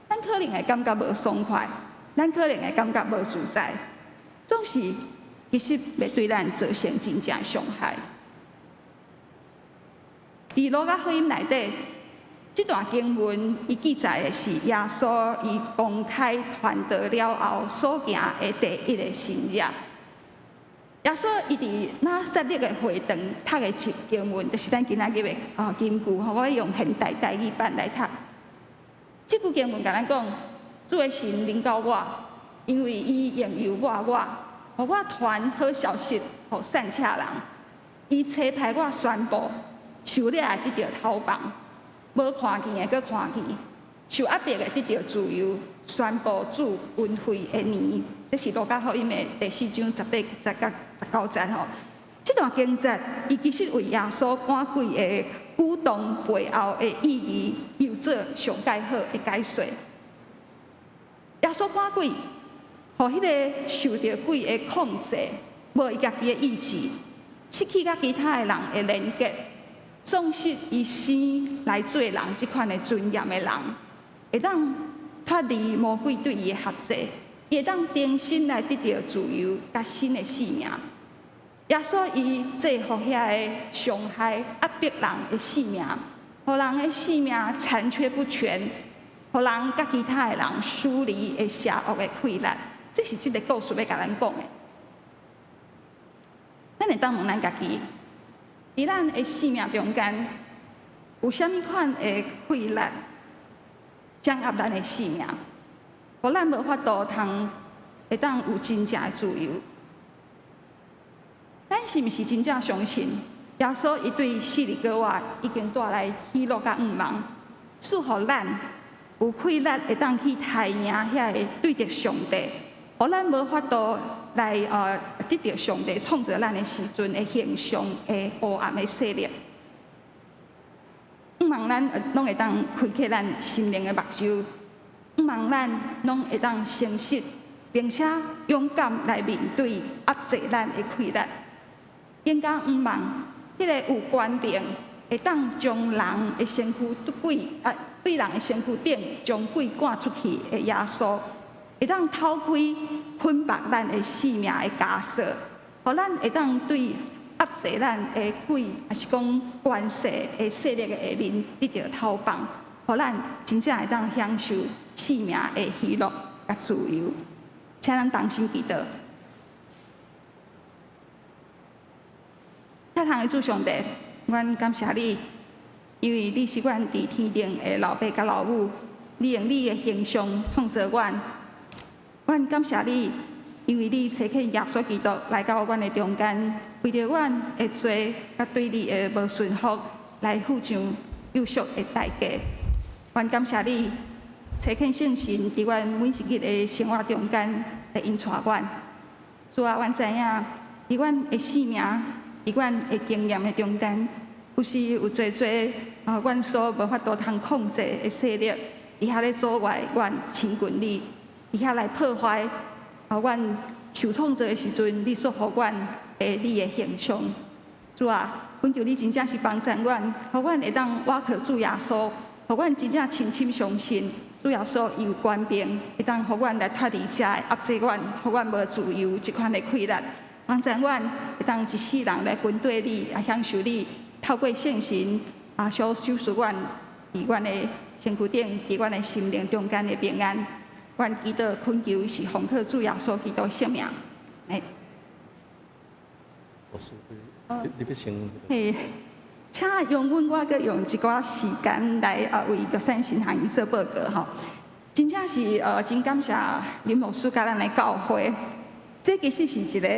E: 咱可能會感覺無爽快，咱可能會感覺無自在，總是其實袂對咱造成真正傷害。佇路加福音內底，這段經文伊記載的是耶穌伊公開傳道了後所行的第一个神蹟。耶穌伊佇拿撒勒的會堂讀的一節經文，就是咱今仔日的金句吼，我用現代台語版來讀。這句經文共咱講，主的神臨到我，因為伊用油抹我，予我傳好消息，予散赤人。伊差派我宣布，受掠的得著透放，無看見的閣看見，受壓迫的得著自由，宣布主恩惠的年。這是路加福音的第四章18節佮19節吼。這段經節，伊其實為耶穌趕鬼的舉動背後的意義，有做上蓋好的解說。耶穌趕鬼，予彼个受著鬼的控制，無伊家己的意志，失去佮其他的人的連結，喪失伊生來做人這款的尊嚴的人，會當脫離魔鬼對伊的轄制，伊會當重新來得著自由佮新的生命。耶穌伊制服遐个傷害壓迫人的生命，予人的生命殘缺不全，予人佮其他的人疏離的邪惡的氣力。這是這个故事欲共咱講的。咱會當問咱家己，佇咱的生命中間，有啥物款的氣力掌握咱的生命，予咱無法度通會當有真正的自由？咱是毋是真正相信耶穌伊對四里哥外已經帶來喜樂佮向望，賜予咱有氣力會當去刣贏遐个對敵上帝，予咱無法度來得著上帝創造咱的時陣的形象的黑暗的勢力？向望咱攏會當開啟咱心靈的目睭，向望咱攏會當誠實，並且勇敢來面對壓制咱的氣力。應該向望彼个有權柄，會當將人的身軀鬼啊，對人的身軀頂將鬼趕出去的耶穌，會當透開捆綁咱的生命的枷鎖，予咱會當對壓制咱的鬼，抑是講權勢的勢力的下面得著透放，予咱真正會當享受生命的喜樂佮自由。請咱同心祈禱。天堂的主上帝，阮感謝你，因為你是阮佇天頂的老爸佮老母，你用你的形象創造阮。阮感謝你，因為你差遣耶穌基督來到阮的中間，為著阮的罪佮對你的無順服來付上救贖的代價。阮感謝你，差遣聖神佇阮每一日的生活中間來引帶阮。主啊，阮知影，佇阮的生命，佇阮的經驗的中間，有時有濟濟啊，阮所無法度通控制的勢力，佇遐咧阻礙阮親近你，佇遐來破壞啊，阮受創造的時陣，你所予阮的你的形象。主啊，懇求你真正是幫助阮，予阮會當倚靠主耶穌，予阮真正深深相信主耶穌伊有權柄，會當予阮來脫離這个壓制阮、予阮無自由這款的氣力。幫助阮會當一世人來跟綴你，也享受你透過聖神啊，所賞賜阮佇阮的身軀頂、佇阮的心靈中間的平安。阮祈禱懇求是奉靠主耶穌基督聖名。哎。
C: 你欲先。
E: 嘿，請容許我閣用一寡時間來為玉山神學院做報告吼。真正是真感謝林牧師佮咱的教會，這其實是一個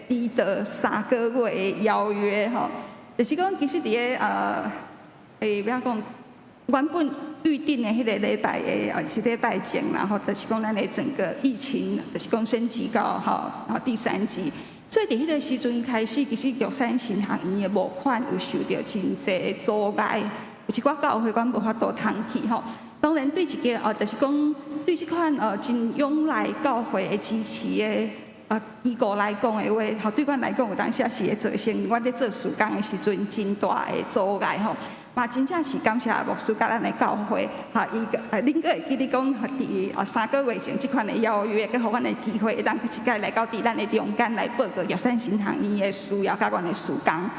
E: 遲到3個月的邀約吼。就是講，其實佇咧欲講，原本預定的彼个禮拜的一禮拜前啦吼，就是講咱的整個疫情，就是講升級到吼第三級。所以佇彼個時陣開始，其實玉山神學院的募款有受著真濟的阻礙，有一寡教會阮無法度通去吼。當然對一個就是講對這款真仰賴教會的支持的機構來講的話，吼對阮來講有當時也是會造成阮咧做事工的時陣真大的阻礙吼。嘛，真正是感謝牧師佮咱的教會，哈，伊個恁閣會記得講，佇3個月前這款的邀約，閣予阮的機會，會當閣一擺來到佇咱的中間來報告玉山神學院的需要佮阮的事工。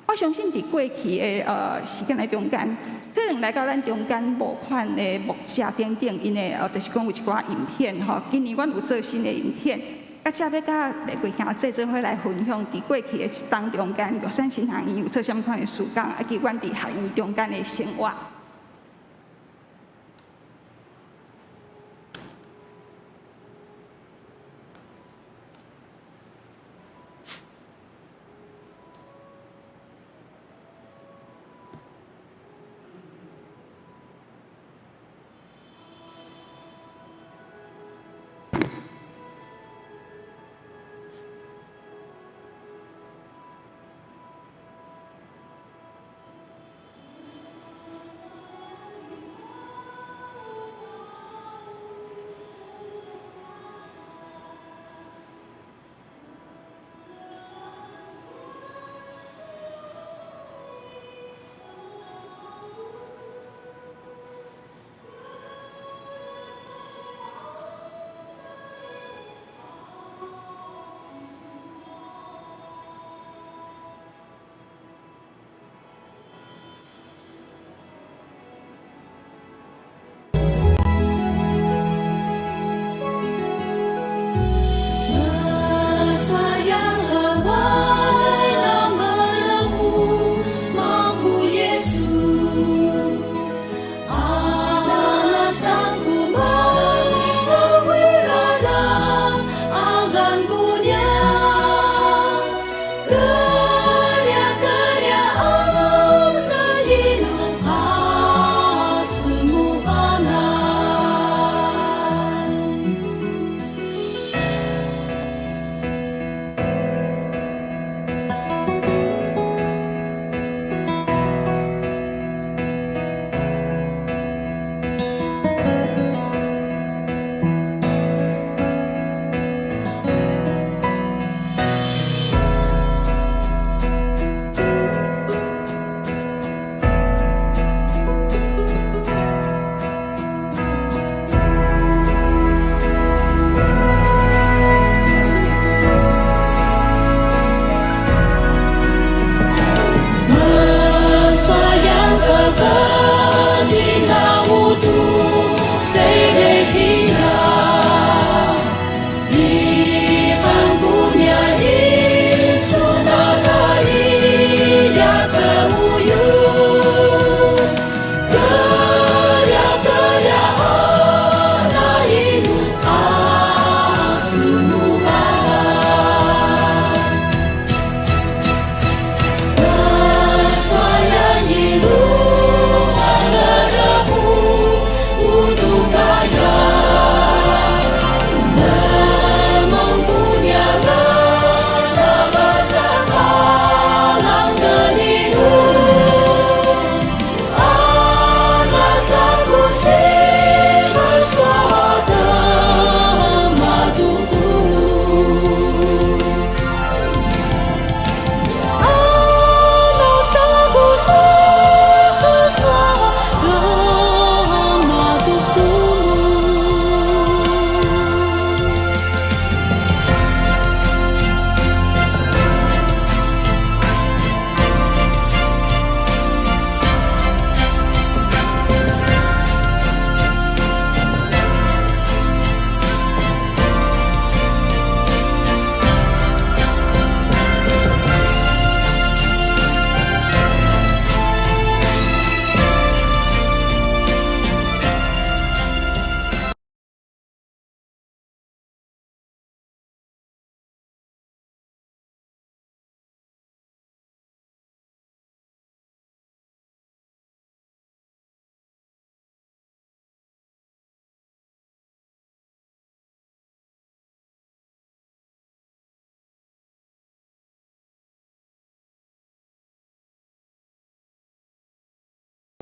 E: 我相信佇過去的時間的中間，可能來到咱中間募款的牧者等等，𪜶的就是講有一寡影片吼。今年阮有做新的影片，佮遮欲佮禮貴兄弟做伙來分享，佇過去的一冬中間，玉山神學院有做啥物款的事工，以及阮佇學院中間的生活。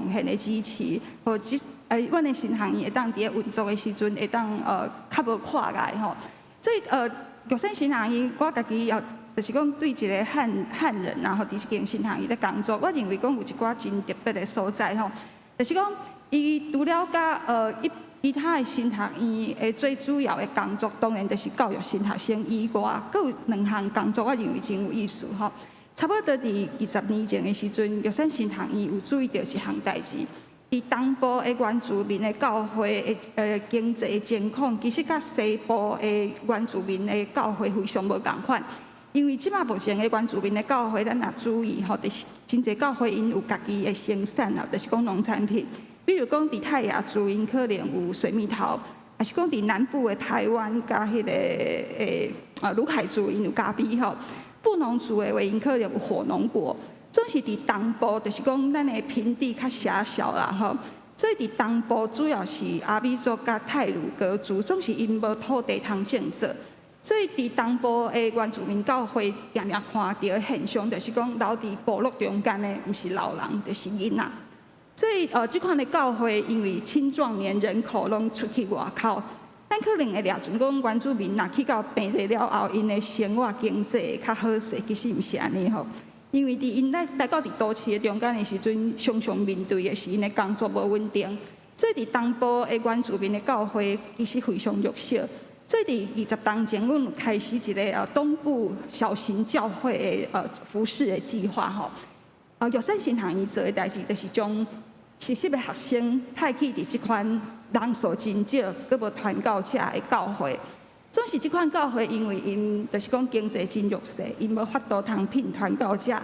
E: 奉獻的支持，予這阮的神學院會當佇咧運作的時陣，會當較無跨界吼。所以玉山神學院，我家己也就是講對一个漢人然後佇這間神學院咧工作，我認為講有一寡真特別的所在吼，就是講伊除了佮伊其他的神學院的最主要的工作，當然就是教育神學生以外，閣有兩項工作，我認為真有意思吼。差不多佇20年前的時陣，玉山神學院有注意著一項代誌，佇東部的原住民的教會的經濟情況，其實佮西部的原住民的教會非常無仝款。因為這馬目前的原住民的教會，咱若注意吼，就是真濟教會𪜶有家己的生產啊，就是講農產品。比如講佇泰雅族，𪜶可能有水蜜桃，抑是講佇南部的排灣佮彼个魯凱族，𪜶有咖啡吼。布農族的話，𪜶可能有火龍果。總是佇東部，就是講咱的平地較狹小啦吼，所以佇東部主要是阿美族佮太魯閣族，總是𪜶無土地通種作。所以佇東部的原住民教會，定定看著的現象，就是講留佇部落中間的，毋是老人，就是囡仔。所以這款的教會，因為青壯年人口攏出去外口，咱可能會掠準講原住民若去到平地了後，𪜶的生活經濟會較好勢，其實毋是按呢吼。因為佇𪜶來到佇都市的中間的時陣，常常面對的是𪜶的工作無穩定，所以佇東部的原住民的教會其實非常弱小。所以佇20冬前，阮有開始一个東部小型教會的服事的計劃吼。玉山神學院做的代誌，就是將實習的學生派去佇這款人數真少、閣無傳教者的教會。總是這款教會，因為𪜶就是講經濟真弱勢，𪜶無法度通聘傳教者，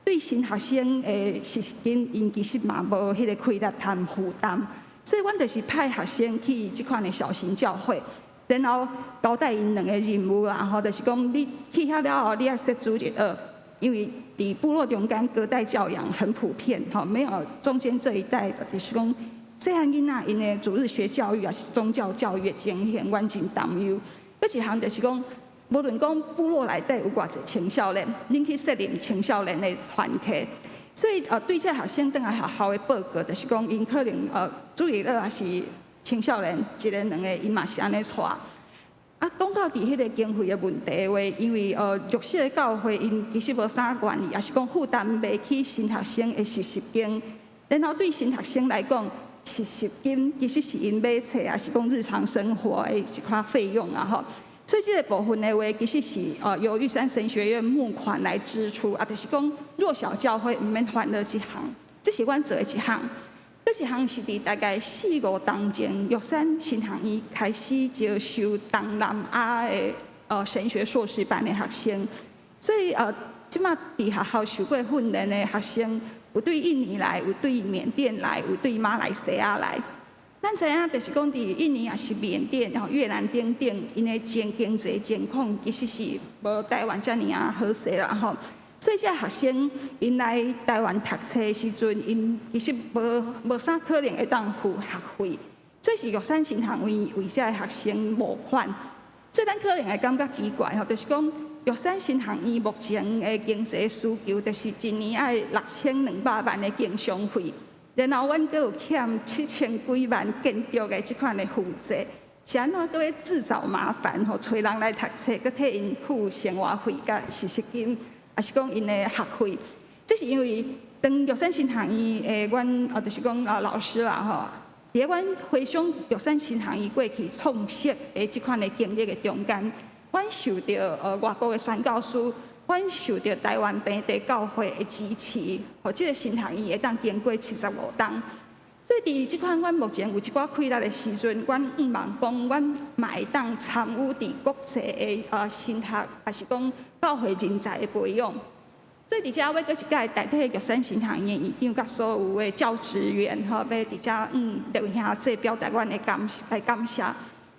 E: 對新學生的實習金，𪜶其實嘛無彼个氣力通負擔。所以，阮就是派學生去這款的小型教會，然後交代𪜶兩个任務啦，吼，就是講你去遐了後，你愛設主日學，因為佇部落中間隔代教養很普遍，吼，沒有中間這一代，就是講細漢囡仔𪜶的主日學教育抑是宗教教育的情形，阮真擔憂。閣一項就是講，無論講部落內底有偌濟青少年，恁去設立青少年的團契，所以對這學生轉來學校的報告，就是講𪜶可能主日學抑是青少年一个兩个，𪜶嘛是按呢帶。啊，講到佇彼个經費的問題的話，因為弱勢的教會𪜶其實無啥願意，抑是講負擔袂起新學生的實習金。然後對新學生來講，實習金其實是𪜶買冊，抑是講日常生活的一寡費用啊吼。所以這个部分的話，其實是由玉山神學院募款來支出，啊，就是講弱小教會毋免煩惱這項，這是阮做的一項。閣一項是佇大概四五冬前，玉山神學院開始招收東南亞的神學碩士班的學生，所以這馬佇學校受過訓練的學生，有對印尼來，有對緬甸來，有對馬來西亞來。咱知影，就是講佇印尼抑是緬甸、然後越南等等，𪜶的經濟情況其實是無台灣遮爾仔好勢啦吼。所以這學生𪜶來台灣讀冊的時陣，𪜶其實無啥可能會當付學費，所以是玉山神學院為這个學生募款。所以咱可能會感覺奇怪吼，就是講玉山神學院目前的經濟需求，就是一年愛6200萬的經常費，然後阮閣有欠7000幾萬建築的這款的負債，是按怎閣欲自找麻煩吼？揣人來讀冊，閣替𪜶付生活費佮實習金，抑是講𪜶的學費？這是因為當玉山神學院的阮啊，就是講啊老師啦吼，佇咧阮回想玉山神學院過去創設的這款的經歷的中間，阮受著外國的宣教師，阮受著台灣平地教會的支持，予這个神學院會當經過75冬。所以佇這款阮目前有一寡氣力的時陣，阮向望講，阮嘛會當參與佇國際的神學，抑是講教會人才的培養。所以佇遮，我閣一擺代替玉山神學院的院長佮所有的教職員吼，欲佇遮列位兄弟表達阮的感謝。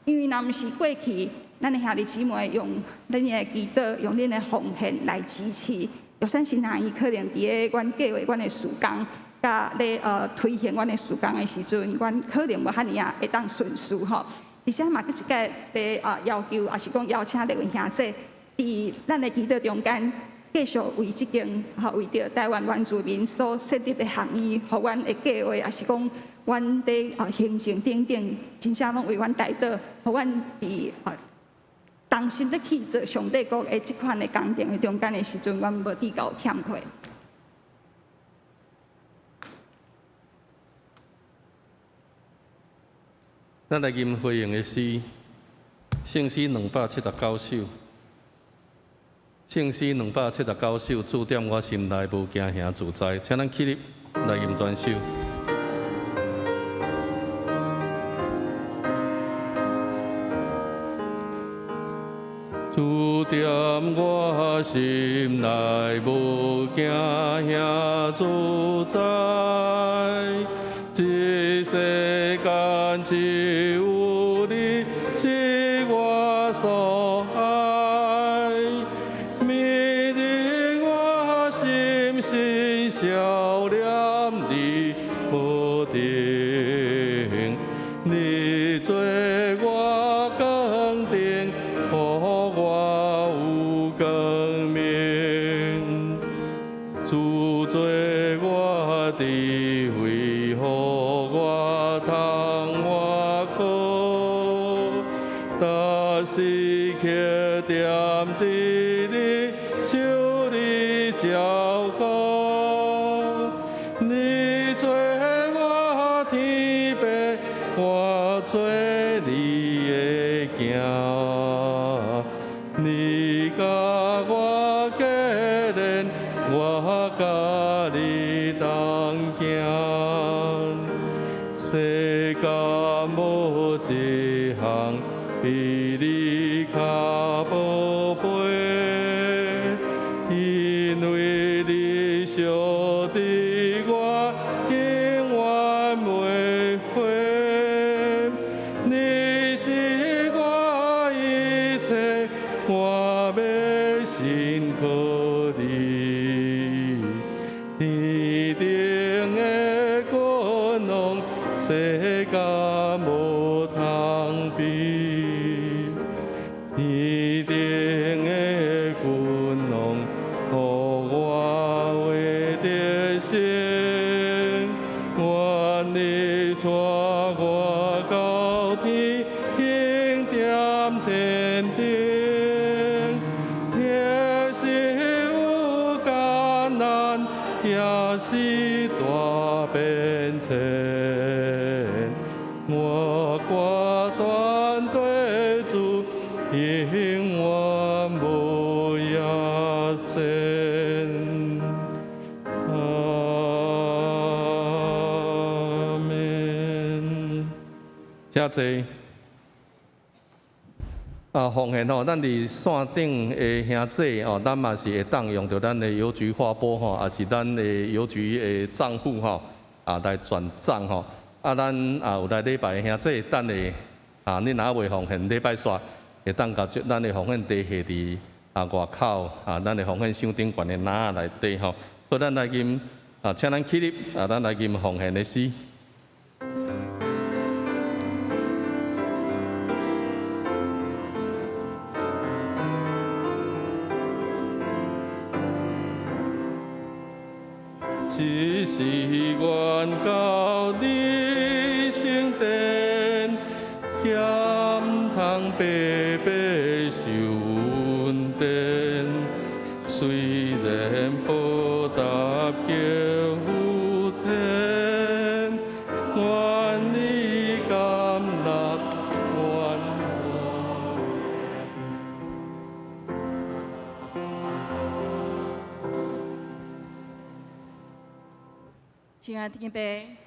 E: 因為若毋是過去，咱的兄弟姊妹用恁的祈禱、用恁的奉獻來支持玉山神學院，可能佇咧阮計劃、阮的事工，佮咧推行阮的事工的時陣，阮可能無遐爾仔會當順遂吼。而且嘛，閣一擺欲要求，抑是講邀請列位兄弟，佇咱的祈禱中間，繼續為這間吼為著臺灣原住民所設立的學院，予阮的計劃，也是講阮佇行政等等，真正攏為阮代禱，予阮佇同心咧去做上帝國的這款的工程的中間的時陣，阮無至夠欠缺。
C: 咱來吟回應的詩，聖詩279首。聖詩279首，主踮我心內無驚嚇自在，請咱起立來吟全首。主踮我心內無驚嚇自在，這世間只有你是我所愛，明日我心心相念你無定，你做我光燈，予我有光明，主做我智慧，予我通倚靠，逐時刻踮佇你受你照顧，你做我天父，我做你的囝，你佮我結連，我佮你同行。世間無一項比你較寶貝，因為你惜著我，永遠袂悔。你是我一切，我欲信靠你。天頂的君王，世間無通比。天頂的君王，予我為得勝。願你帶我到天頂天頂，若是有艱難，也是大變遷。我決斷對主，永遠無野心。阿們。請坐。啊，奉獻吼，咱佇線頂的兄姊哦，咱嘛是會當用著咱的郵局劃撥吼，也是咱的郵局的帳戶吼，啊來轉帳吼。啊，咱啊有來禮拜的兄姊，等下啊，你若未奉獻，禮拜煞會當共咱的奉獻袋下佇啊外口啊，咱的奉獻箱頂懸的籃仔內底吼。好，咱來吟啊，請咱起立啊，咱來吟奉獻的詩。只是願到你聖殿，兼通白白受恩典。雖然報答極有限，願你甘納阮所。
F: 親愛的天父，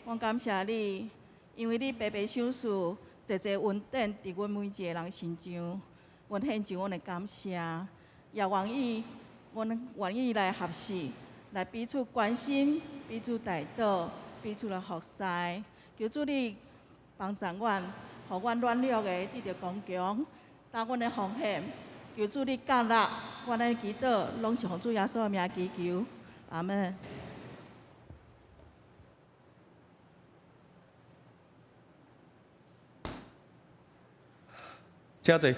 F: 我感謝你，因為你白白賞賜濟濟恩典佇阮每一个人身上，阮獻上阮的感謝，也願意，阮願意來學習，來彼此關心、彼此代禱、彼此來服侍。求主你幫助阮，予阮軟弱的得著剛強，擔阮的奉獻。求主你降納，阮的祈禱攏是奉主耶穌的名祈求，阿們。
C: 請坐。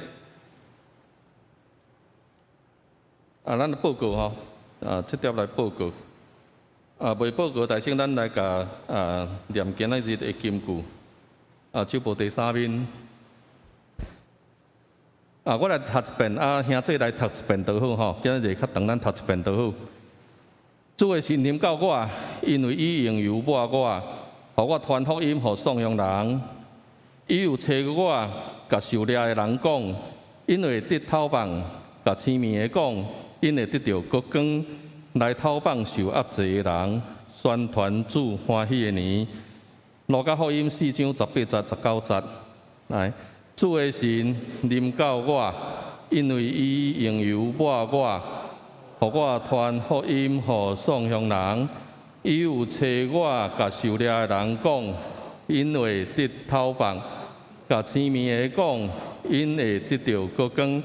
C: 啊，咱的報告吼，啊，這碟來報告。啊，未報告，但先咱來共啊念今仔日的金句。啊，週報第三面。啊，我來讀一遍，啊，兄姊來讀一遍就好吼。今仔日較長，咱讀一遍就好。主的神臨到我，因為伊用油抹我，予我傳福音予喪養人。伊又差我，共受掠的人講，𪜶會得透放；共癡迷的講，𪜶會得著國光，來透放受壓制的人，宣傳主歡喜的年。路加福音四章十八節、十九節，來，主的神臨到我，因為伊用油抹我，予我傳福音予喪鄉人。伊又差我共受掠的人講，𪜶會得透放；共癡迷的講，𪜶會得著國光，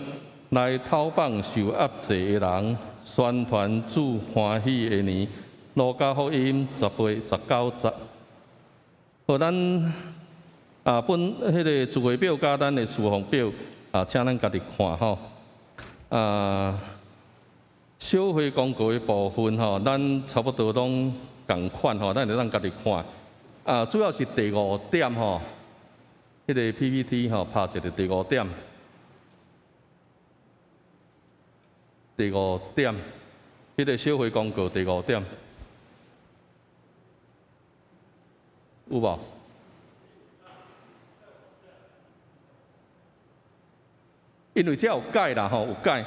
C: 來透放受壓制的人，宣傳主歡喜的年。路加福音十八、十九節。好，咱啊本彼个聚會表佮咱的事奉表啊，請咱家己看吼。啊，小會公告的部分吼，咱差不多攏仝款吼，咱會當家己看。啊，主要是第五點吼，彼个 PPT 吼拍一个第五點，第五點，彼个小會公告第五點，有無？因為這有改啦吼，有改。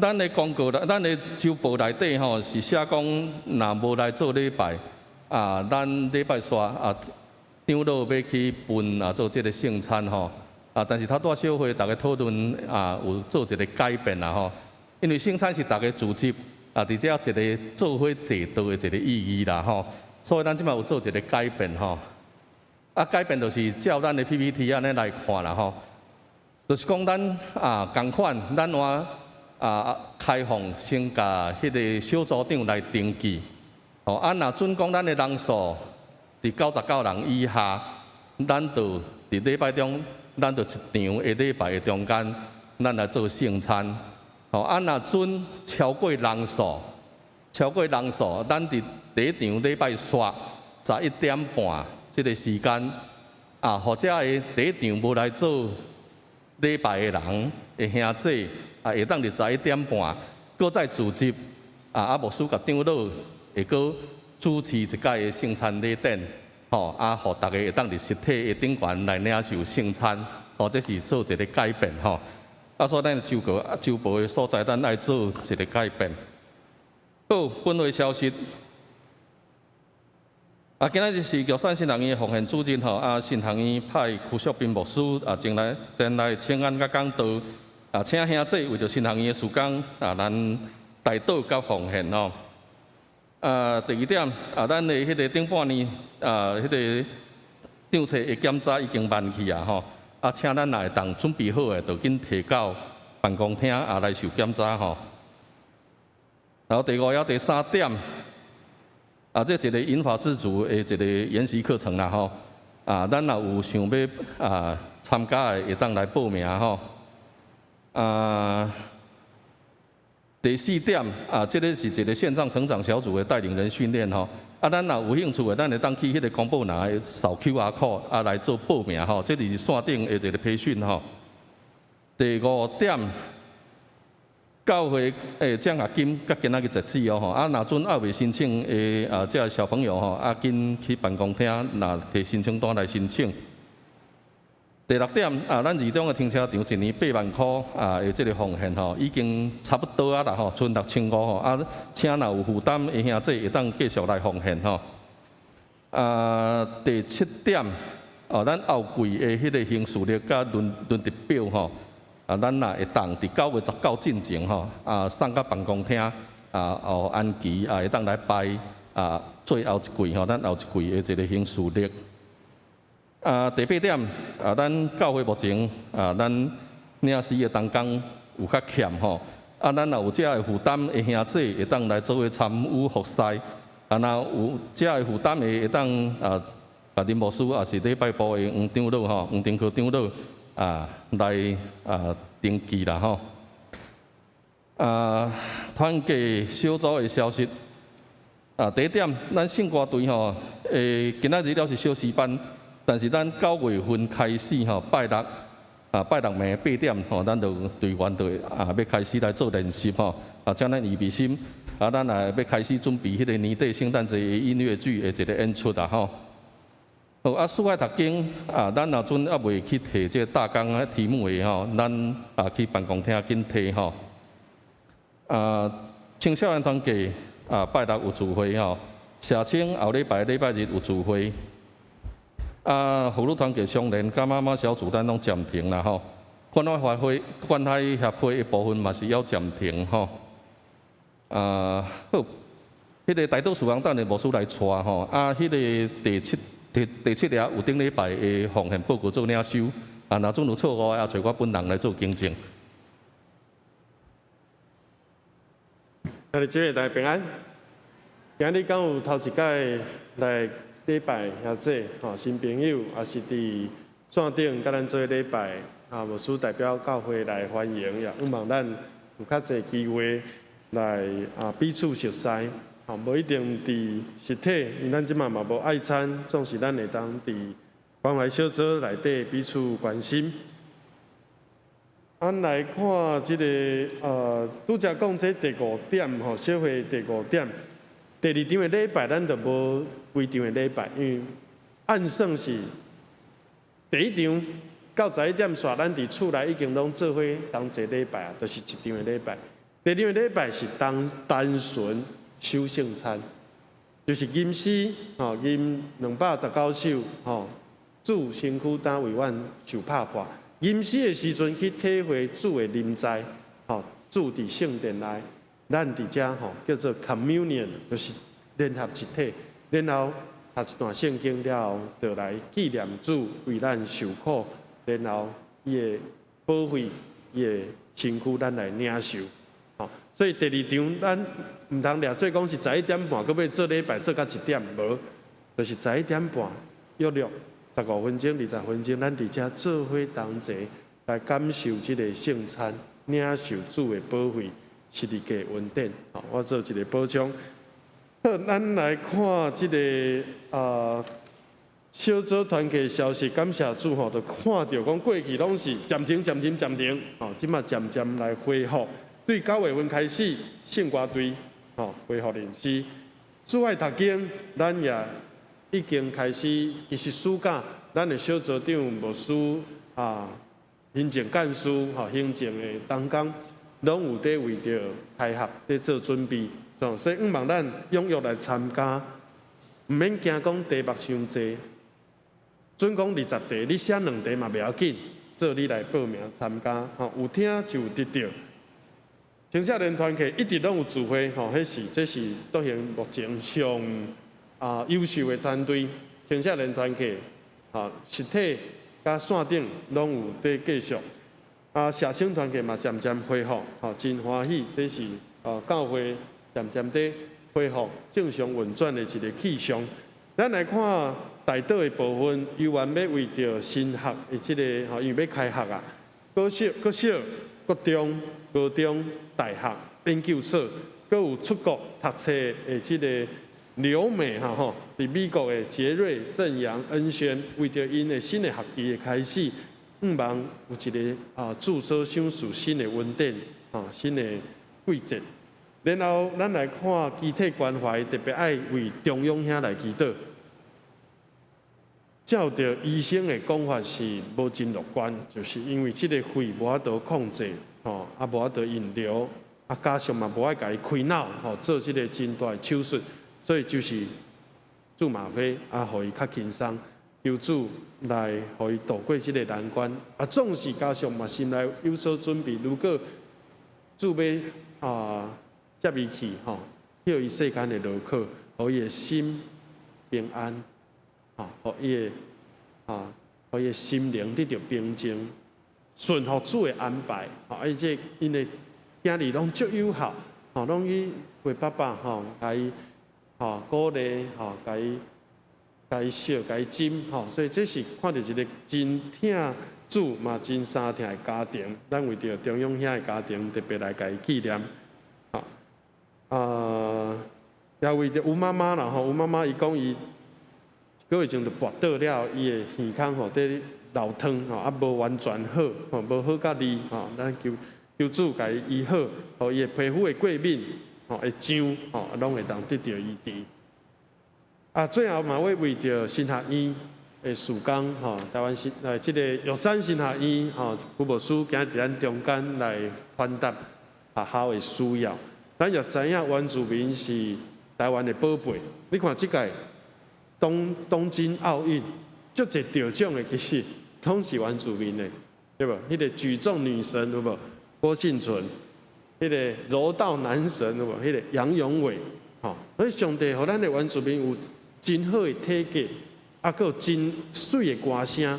C: 咱的公告，咱的週報內底吼是寫講，若無來做禮拜，啊，咱禮拜煞啊，長老欲去分啊做這个聖餐吼，啊，但是頭拄仔小會逐家討論啊，有做一个改變啦吼。因為聖餐是逐家組織啊，佇遮一个做伙坐道的一个意義啦吼，所以咱這擺有做一个改變吼。啊，改變就是照咱的 PPT 按呢來看啦吼，就是講咱啊仝款，咱換啊開放先共彼个小組長來登記，吼啊，若準講咱的人數佇99人以下，咱就佇禮拜中，咱就一場的禮拜的中間，咱來做聖餐，吼啊，若準超過人數，超過人數，咱佇第一場禮拜煞11點半。這个時間啊，或者會第一場無來做禮拜的人的兄姊啊，會當佇11點半，閣再組織啊，啊牧師佮長老會閣主持一擺的聖餐禮典，吼啊，予逐家會當佇實體的頂懸來領受聖餐，吼，這是做一个改變吼。啊，所以咱週報啊，週報的所在，咱愛做一个改變。好，本會消息。啊，今仔日是玉山神學院的奉獻主日吼，啊，神學院派邱淑斌牧師啊，前來請安佮講道，啊，請兄姊為著神學院的事工啊，咱代禱佮奉獻吼。啊，第二點啊，咱的彼个頂半年啊，彼个帳冊的檢查已經辦去啊吼，啊，請咱若會當準備好的，就緊提到辦公廳啊來受檢查吼。然後第五抑第三點。啊，這一个銀髮自主的一个研習課程啦吼，啊，咱若有想欲啊參加的，會當來報名吼。啊，第四點啊，這个是一个線上成長小組的帶領人訓練吼。啊，咱若有興趣的，咱會當去彼个公布欄掃 QR code 啊來做報名吼。這是線頂的一个培訓吼。第五點。教會的獎學金佮今仔日截止哦吼，啊，若準猶未申請的啊，這个小朋友吼，啊，緊去辦公廳若提申請單來申請。第六點啊，咱二中的停車場一年八萬箍啊的這个奉獻吼，已經差不多啊啦吼，賰6500吼，啊，請若有負擔的兄姊會當繼續來奉獻吼。啊，第七點哦，咱後季的彼个行事曆佮輪值表吼。啊，咱若會當佇9月19進前吼，啊送到辦公廳，啊，予安琪啊會當來排啊最後一季吼，咱後一季的一个行事曆。啊，第八點啊，咱教會目前啊，咱領詩的同工有較欠吼，啊，咱若有遮个負擔的兄姊會當來做伙參與服侍，啊，若有遮个負擔的會當啊，共林牧師抑是禮拜部的黃長老吼，黃丁科長老。啊，來啊登記啦吼。啊，團契小組的消息。啊，第一點，咱聖歌隊吼，今仔日了是小詩班，但是咱9月份開始吼，拜六啊，拜六暝8點吼，咱就隊員就啊欲開始來做練習吼，啊，請咱預備心，啊，咱也欲開始準備彼個年底聖誕節的音樂劇的一個演出啊吼。好，啊，四愛讀經啊，咱若陣猶未去提這個大綱啊題目的吼，咱啊去辦公廳緊提吼。啊，青少年團契啊，拜六有聚會吼，社青後禮拜禮拜日有聚會。啊，婦女團契相連，佮媽媽小組咱攏暫停啦吼。關懷協會、關懷協會的部分嘛是猶暫停吼。啊，好，彼個大多數人等下牧師來帶吼。啊，彼個第七第第七日有頂禮拜的奉獻報告做領收。啊，若準有錯誤的，啊，揣我本人來做更正。
G: 兄弟姊妹大家平安。今日敢有頭一擺來禮拜兄弟吼新朋友，也是佇線頂佮咱做禮拜啊，牧師代表教會來歡迎，也向望咱有較濟機會來啊彼此熟似，吼，無一定佇實體，因為咱這馬嘛無愛餐，總是咱會當佇關懷小組內底彼此關心。咱來看這个拄才講這第五點吼，小會第五點，第二場的禮拜咱就無規場的禮拜，因為按算是第一場到11點煞，咱佇厝內已經攏做伙同齊禮拜啊，就是一場的禮拜。第二場的禮拜是單單純守聖餐，就是吟詩吼，吟219首吼，主身軀擔為阮受拍破。吟詩的時陣去體會主的臨在，吼，主佇聖殿內，咱佇遮吼叫做 communion，就是聯合一體，然後讀一段聖經了後，就來紀念主為咱受苦，然後伊的寶血、伊的身軀，咱來領受。吼，所以第二場咱毋通掠做講是11點半，閣欲做禮拜做到1點，無，就是十一點半約略。15分鐘、20分鐘，咱佇遮做伙同齊來感受這个聖餐，領受主的寶血、十字架恩典。吼，我做一个補充。好，咱來看這个啊小組團契消息，感謝主吼，就看著講過去攏是暫停、暫停、暫停，吼，這馬漸漸來恢復。對9月份開始，聖歌隊吼恢復練習。主愛讀經，咱也已經開始，其實暑假，咱的小組長牧師啊，行政幹事吼，行政的同工，攏有佇為著開學佇做準備，所以向望咱踴躍來參加，毋免驚講題目傷濟，準講20題，你寫兩題嘛袂要緊，做你來報名參加，吼，有聽就有得著。青少年團契一直攏有聚會，吼，彼是這是篤行目前上啊優秀的團隊。青少年團契，吼，實體佮線頂攏有佇繼續。啊，社青團契嘛漸漸恢復，吼，真歡喜，這是啊教會漸漸佇恢復正常運轉的一個氣象。咱來看代禱的部分，猶原欲為著新學的這个吼，因為欲開學啊，國小、國小、國中、高中、大學、研究所，閣有出國讀冊的這个留美哈吼，佇美國的傑瑞、鄭陽、恩軒，為著𪜶的新的學期的開始，向望有一个啊主所賞賜新的恩典，啊新的季節。然後咱來看肢體關懷，特別愛為中庸兄來祈禱。照著醫生的講法是無真樂觀，就是因為這个肺無法度控制，吼，啊無法度引流，啊家屬嘛無愛共伊開腦，吼，做這个真大的手術，所以就是注嗎啡，啊，予伊較輕鬆，求主來予伊渡過這个難關。啊，總是家屬嘛心內有所準備，如果主欲啊接伊去，吼，予伊世間的勞苦，予伊的心平安。吼，予伊的啊，予伊的心靈得著平靜，順服主的安排。吼，啊，伊這𪜶的囝兒攏足友好，吼，攏去陪爸爸，吼，共伊吼鼓勵，吼，共伊共伊笑，共伊斟，吼，所以這是看著一个真疼主嘛真相疼的家庭，咱為著中勇兄的家庭特別來共伊紀念。啊，也為著吳媽媽啦吼，吳媽媽伊講伊一個月前就跋倒了，伊的耳孔吼佇流湯吼，啊無完全好吼，無好甲利吼，咱求求主共伊醫好，予伊的皮膚會過敏吼，會癢吼，攏會當得著醫治。啊，最後嘛，欲為著神學院的事工吼，台灣神這個玉山神學院吼，邱牧師今日佇咱中間來傳達學校的需要。咱也知影原住民是台灣的寶貝。你看這屆東京奧運，足濟得獎的其實攏是原住民的，對無？彼個舉重女神有無？郭婞淳，彼個柔道男神有無？彼個楊勇緯，吼。所以上帝予咱的原住民有真好的體格，啊，閣有真媠的歌聲。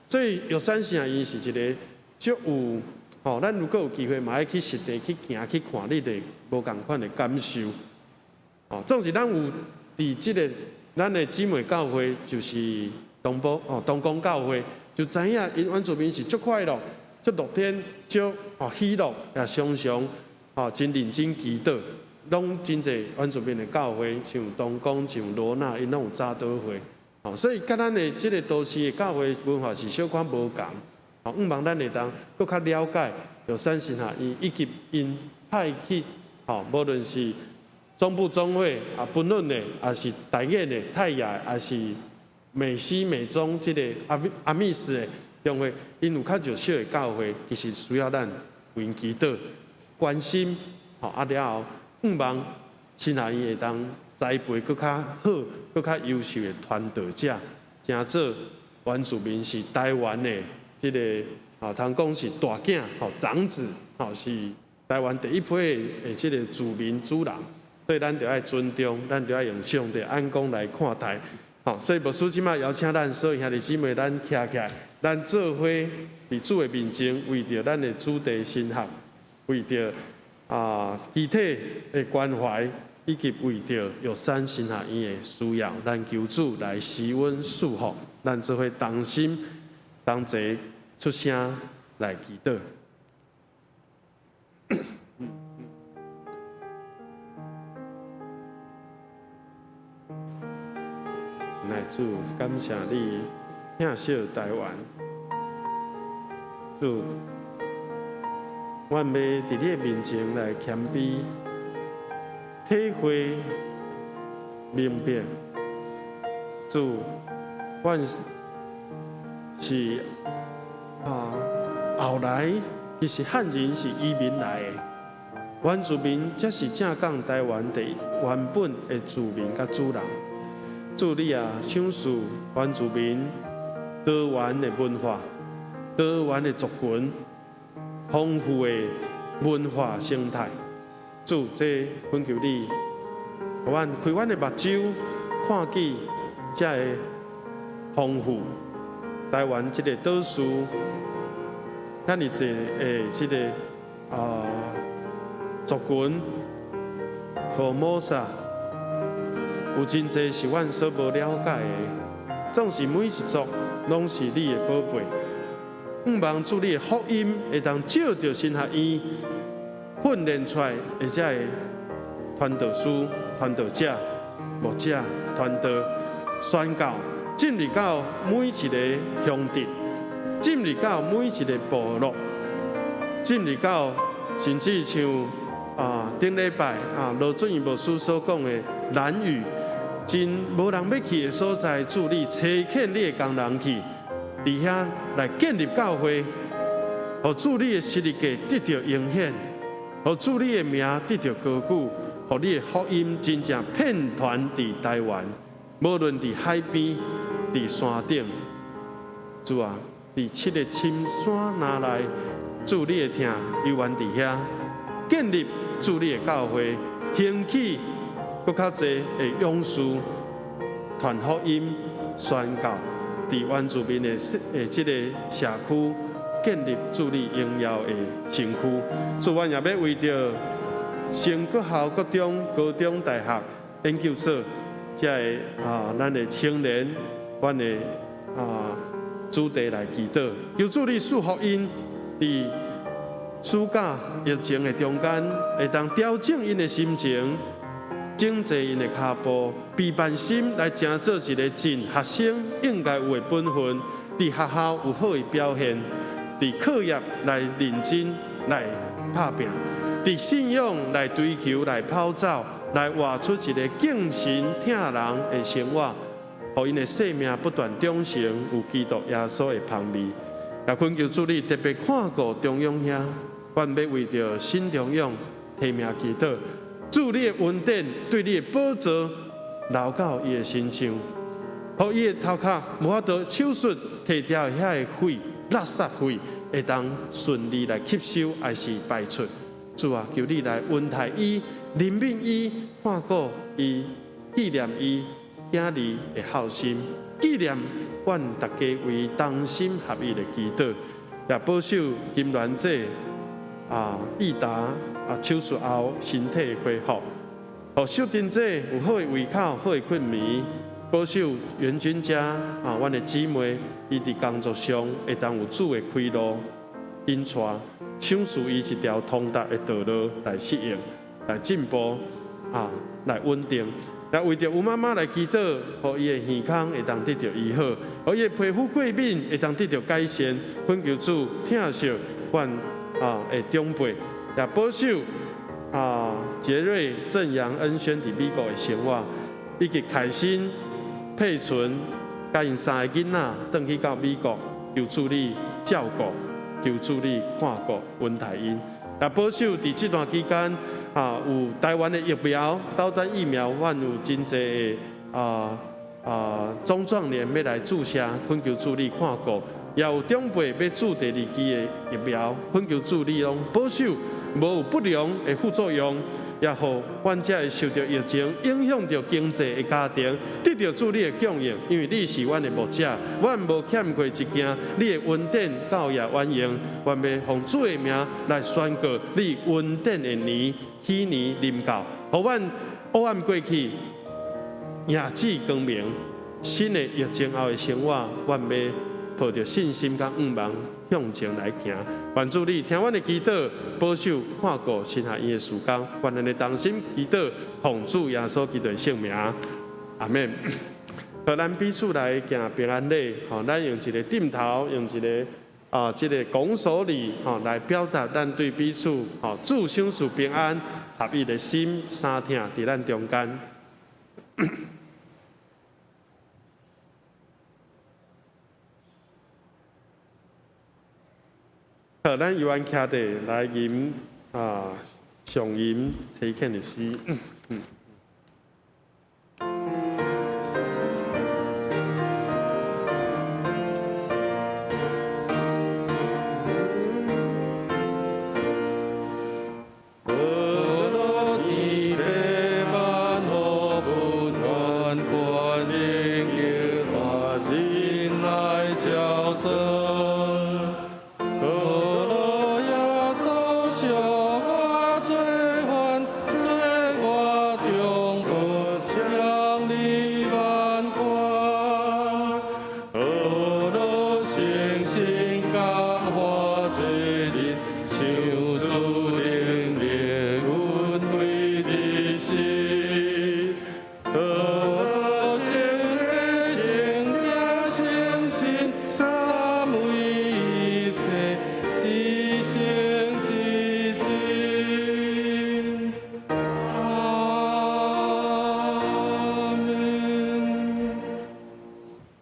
G: 所以玉山神學院是一个足有，吼，咱如果有機會，嘛愛去實地去行去看，你就無仝款的感受。吼，總是咱有佇這个咱的姊妹教會，就是東部哦東光教會，就知影𪜶原住民是足快樂、足樂天、足哦喜樂，也常常吼真認真祈禱。攏真濟原住民的教會，像東光、像羅納，𪜶攏有早禱會。吼，所以佮咱的這个都市的教會文化是小可無仝。吼，向望咱會當閣較了解玉山神學院以及𪜶派去，吼，無論是中部總會啊，不論的，抑是台語的、泰雅，抑是美西美中這个阿密斯的中會，𪜶有較弱小的教會，其實需要咱為𪜶祈禱、關心，吼啊了後，向望神學院會當栽培閣較好、閣較優秀的傳道者，成做原住民是台灣的。這个啊，通講是大囝吼，長子吼，是台灣第一批的這个住民主人，所以咱著愛尊重，咱著愛用上帝眼光來看待。吼，所以牧師這擺邀請咱所有兄弟姊妹，咱徛起來，咱做伙佇主的面前，為著咱的子弟神學，為著啊肢體的關懷，以及為著玉山神學院的需要，咱求主來施恩賜福，咱做伙同心同齊出聲來祈禱。親愛主，感謝你疼惜台灣。主，阮欲佇你的面前來謙卑，體會明白。主，阮是啊，後來其實漢人是移民來的，原住民才是正港台灣的原本的住民佮主人。主你啊，賞賜原住民多元的文化、多元的族群、豐富的文化生態。主，這懇求你，予阮開阮的目睭，看見這个豐富。台灣這个島嶼，遐爾濟的這个啊族群，Formosa，有真濟是阮所無了解的。總是每一族攏是你的寶貝。向望主你的福音會當照著神學院訓練出來的這个傳道師、傳道者、牧者、傳道、宣教。進入到每一个鄉鎮，進入到每一个部落，進入到甚至像啊頂禮拜啊羅俊義牧師所講的蘭嶼，真無人欲去的所在，主你差遣你的工人去，佇遐來建立教會，予主你的十字架得著彰顯，予主你的名得著高舉，予你的福音真正遍傳佇台灣，無論佇海邊、佇山頂，主啊，佇七个深山內內，主你的疼猶原佇遐，建立主你的教會，興起閣較濟的勇士，傳福音、宣教，佇原住民的這个社區建立主你榮耀的身軀。主，阮也欲為著成國校、國中、高中、大學、研究所，這个啊，咱的青年，阮的啊主題來祈禱，求主你賜福𪜶佇暑假疫情的中間，會當調整𪜶的心情，整齊𪜶的跤步，備辦心來成做一個盡學生應該有的本分，佇學校有好的表現，佇課業來認真來拍拚，佇信仰來追求來跑走，來活出一個敬神疼人的生活。予𪜶的生命不斷長成，有基督耶穌的芳味。也懇求主你特別看顧中央兄，阮欲為著新中央提名祈禱。主你的恩典對你的寶座留到伊的身上，予伊的頭殼無法度手術提掉遐個血、垃圾血，會當順利來吸收，還是排出。主啊，求你來恩待伊、憐憫伊、看顧伊、紀念伊囝兒的孝心，紀念阮大家為同心合意的祈禱，也保守金鑾姐啊、益達啊手術後身體恢復，予秀珍姐有好的胃口、好的睏眠，保守元君家啊，阮的姊妹伊佇工作上會當有主的開路引帶，賞賜伊一條通達的道路來適應、來進步啊，來穩定。來為著吳媽媽來祈禱，予伊的耳孔會當得著醫好，予伊的皮膚過敏會當得著改善。懇求主疼惜阮啊的長輩，也保守啊傑瑞、正陽、恩軒佇美國的生活，以及凱欣、佩純，佮𪜶三个囡仔轉去到美國，求主你照顧，求主你看顧恩待𪜶。也保守佇這段期間啊，有台灣的疫苗、高端疫苗，阮有真濟的中壯年欲來注射，懇求主你看顧；也有長輩欲注第二劑的疫苗，懇求主你攏保守，無有不良的副作用，也予阮遮會受著疫情影響著經濟的家庭，得著主你的供應，因為你是阮的牧者，阮無欠過一件，你的恩典到也遠迎，阮欲奉主的名來宣告你恩典的年，禧年臨到，予阮黑暗過去，迎接光明，新的疫情後的生活，阮欲抱著信心佮向望向前來行。願主你聽阮的祈禱，保守看顧神學院的事工，願咱的同心祈禱，奉主耶穌基督的聖名，阿們。好，咱彼此來行平安禮，吼，咱用一個點頭，用一個啊，這個拱手禮，吼，來表達咱對彼此，吼，主賞賜平安合一的心，相疼佇咱中間。好，咱由安徛地來吟啊，上吟齊勸的詩。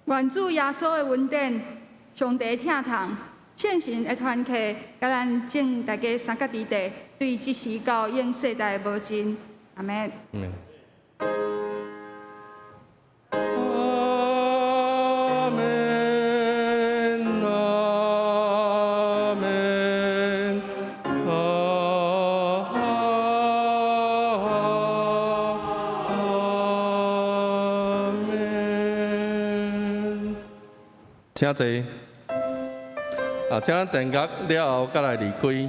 E: 願主耶穌的恩典、上帝疼痛、聖神的團契，佮咱眾大家三甲佇地，對這時到永世代無盡。阿們。
C: 阿們，阿們，阿們。請坐。啊，請咱定格了後，再來離開。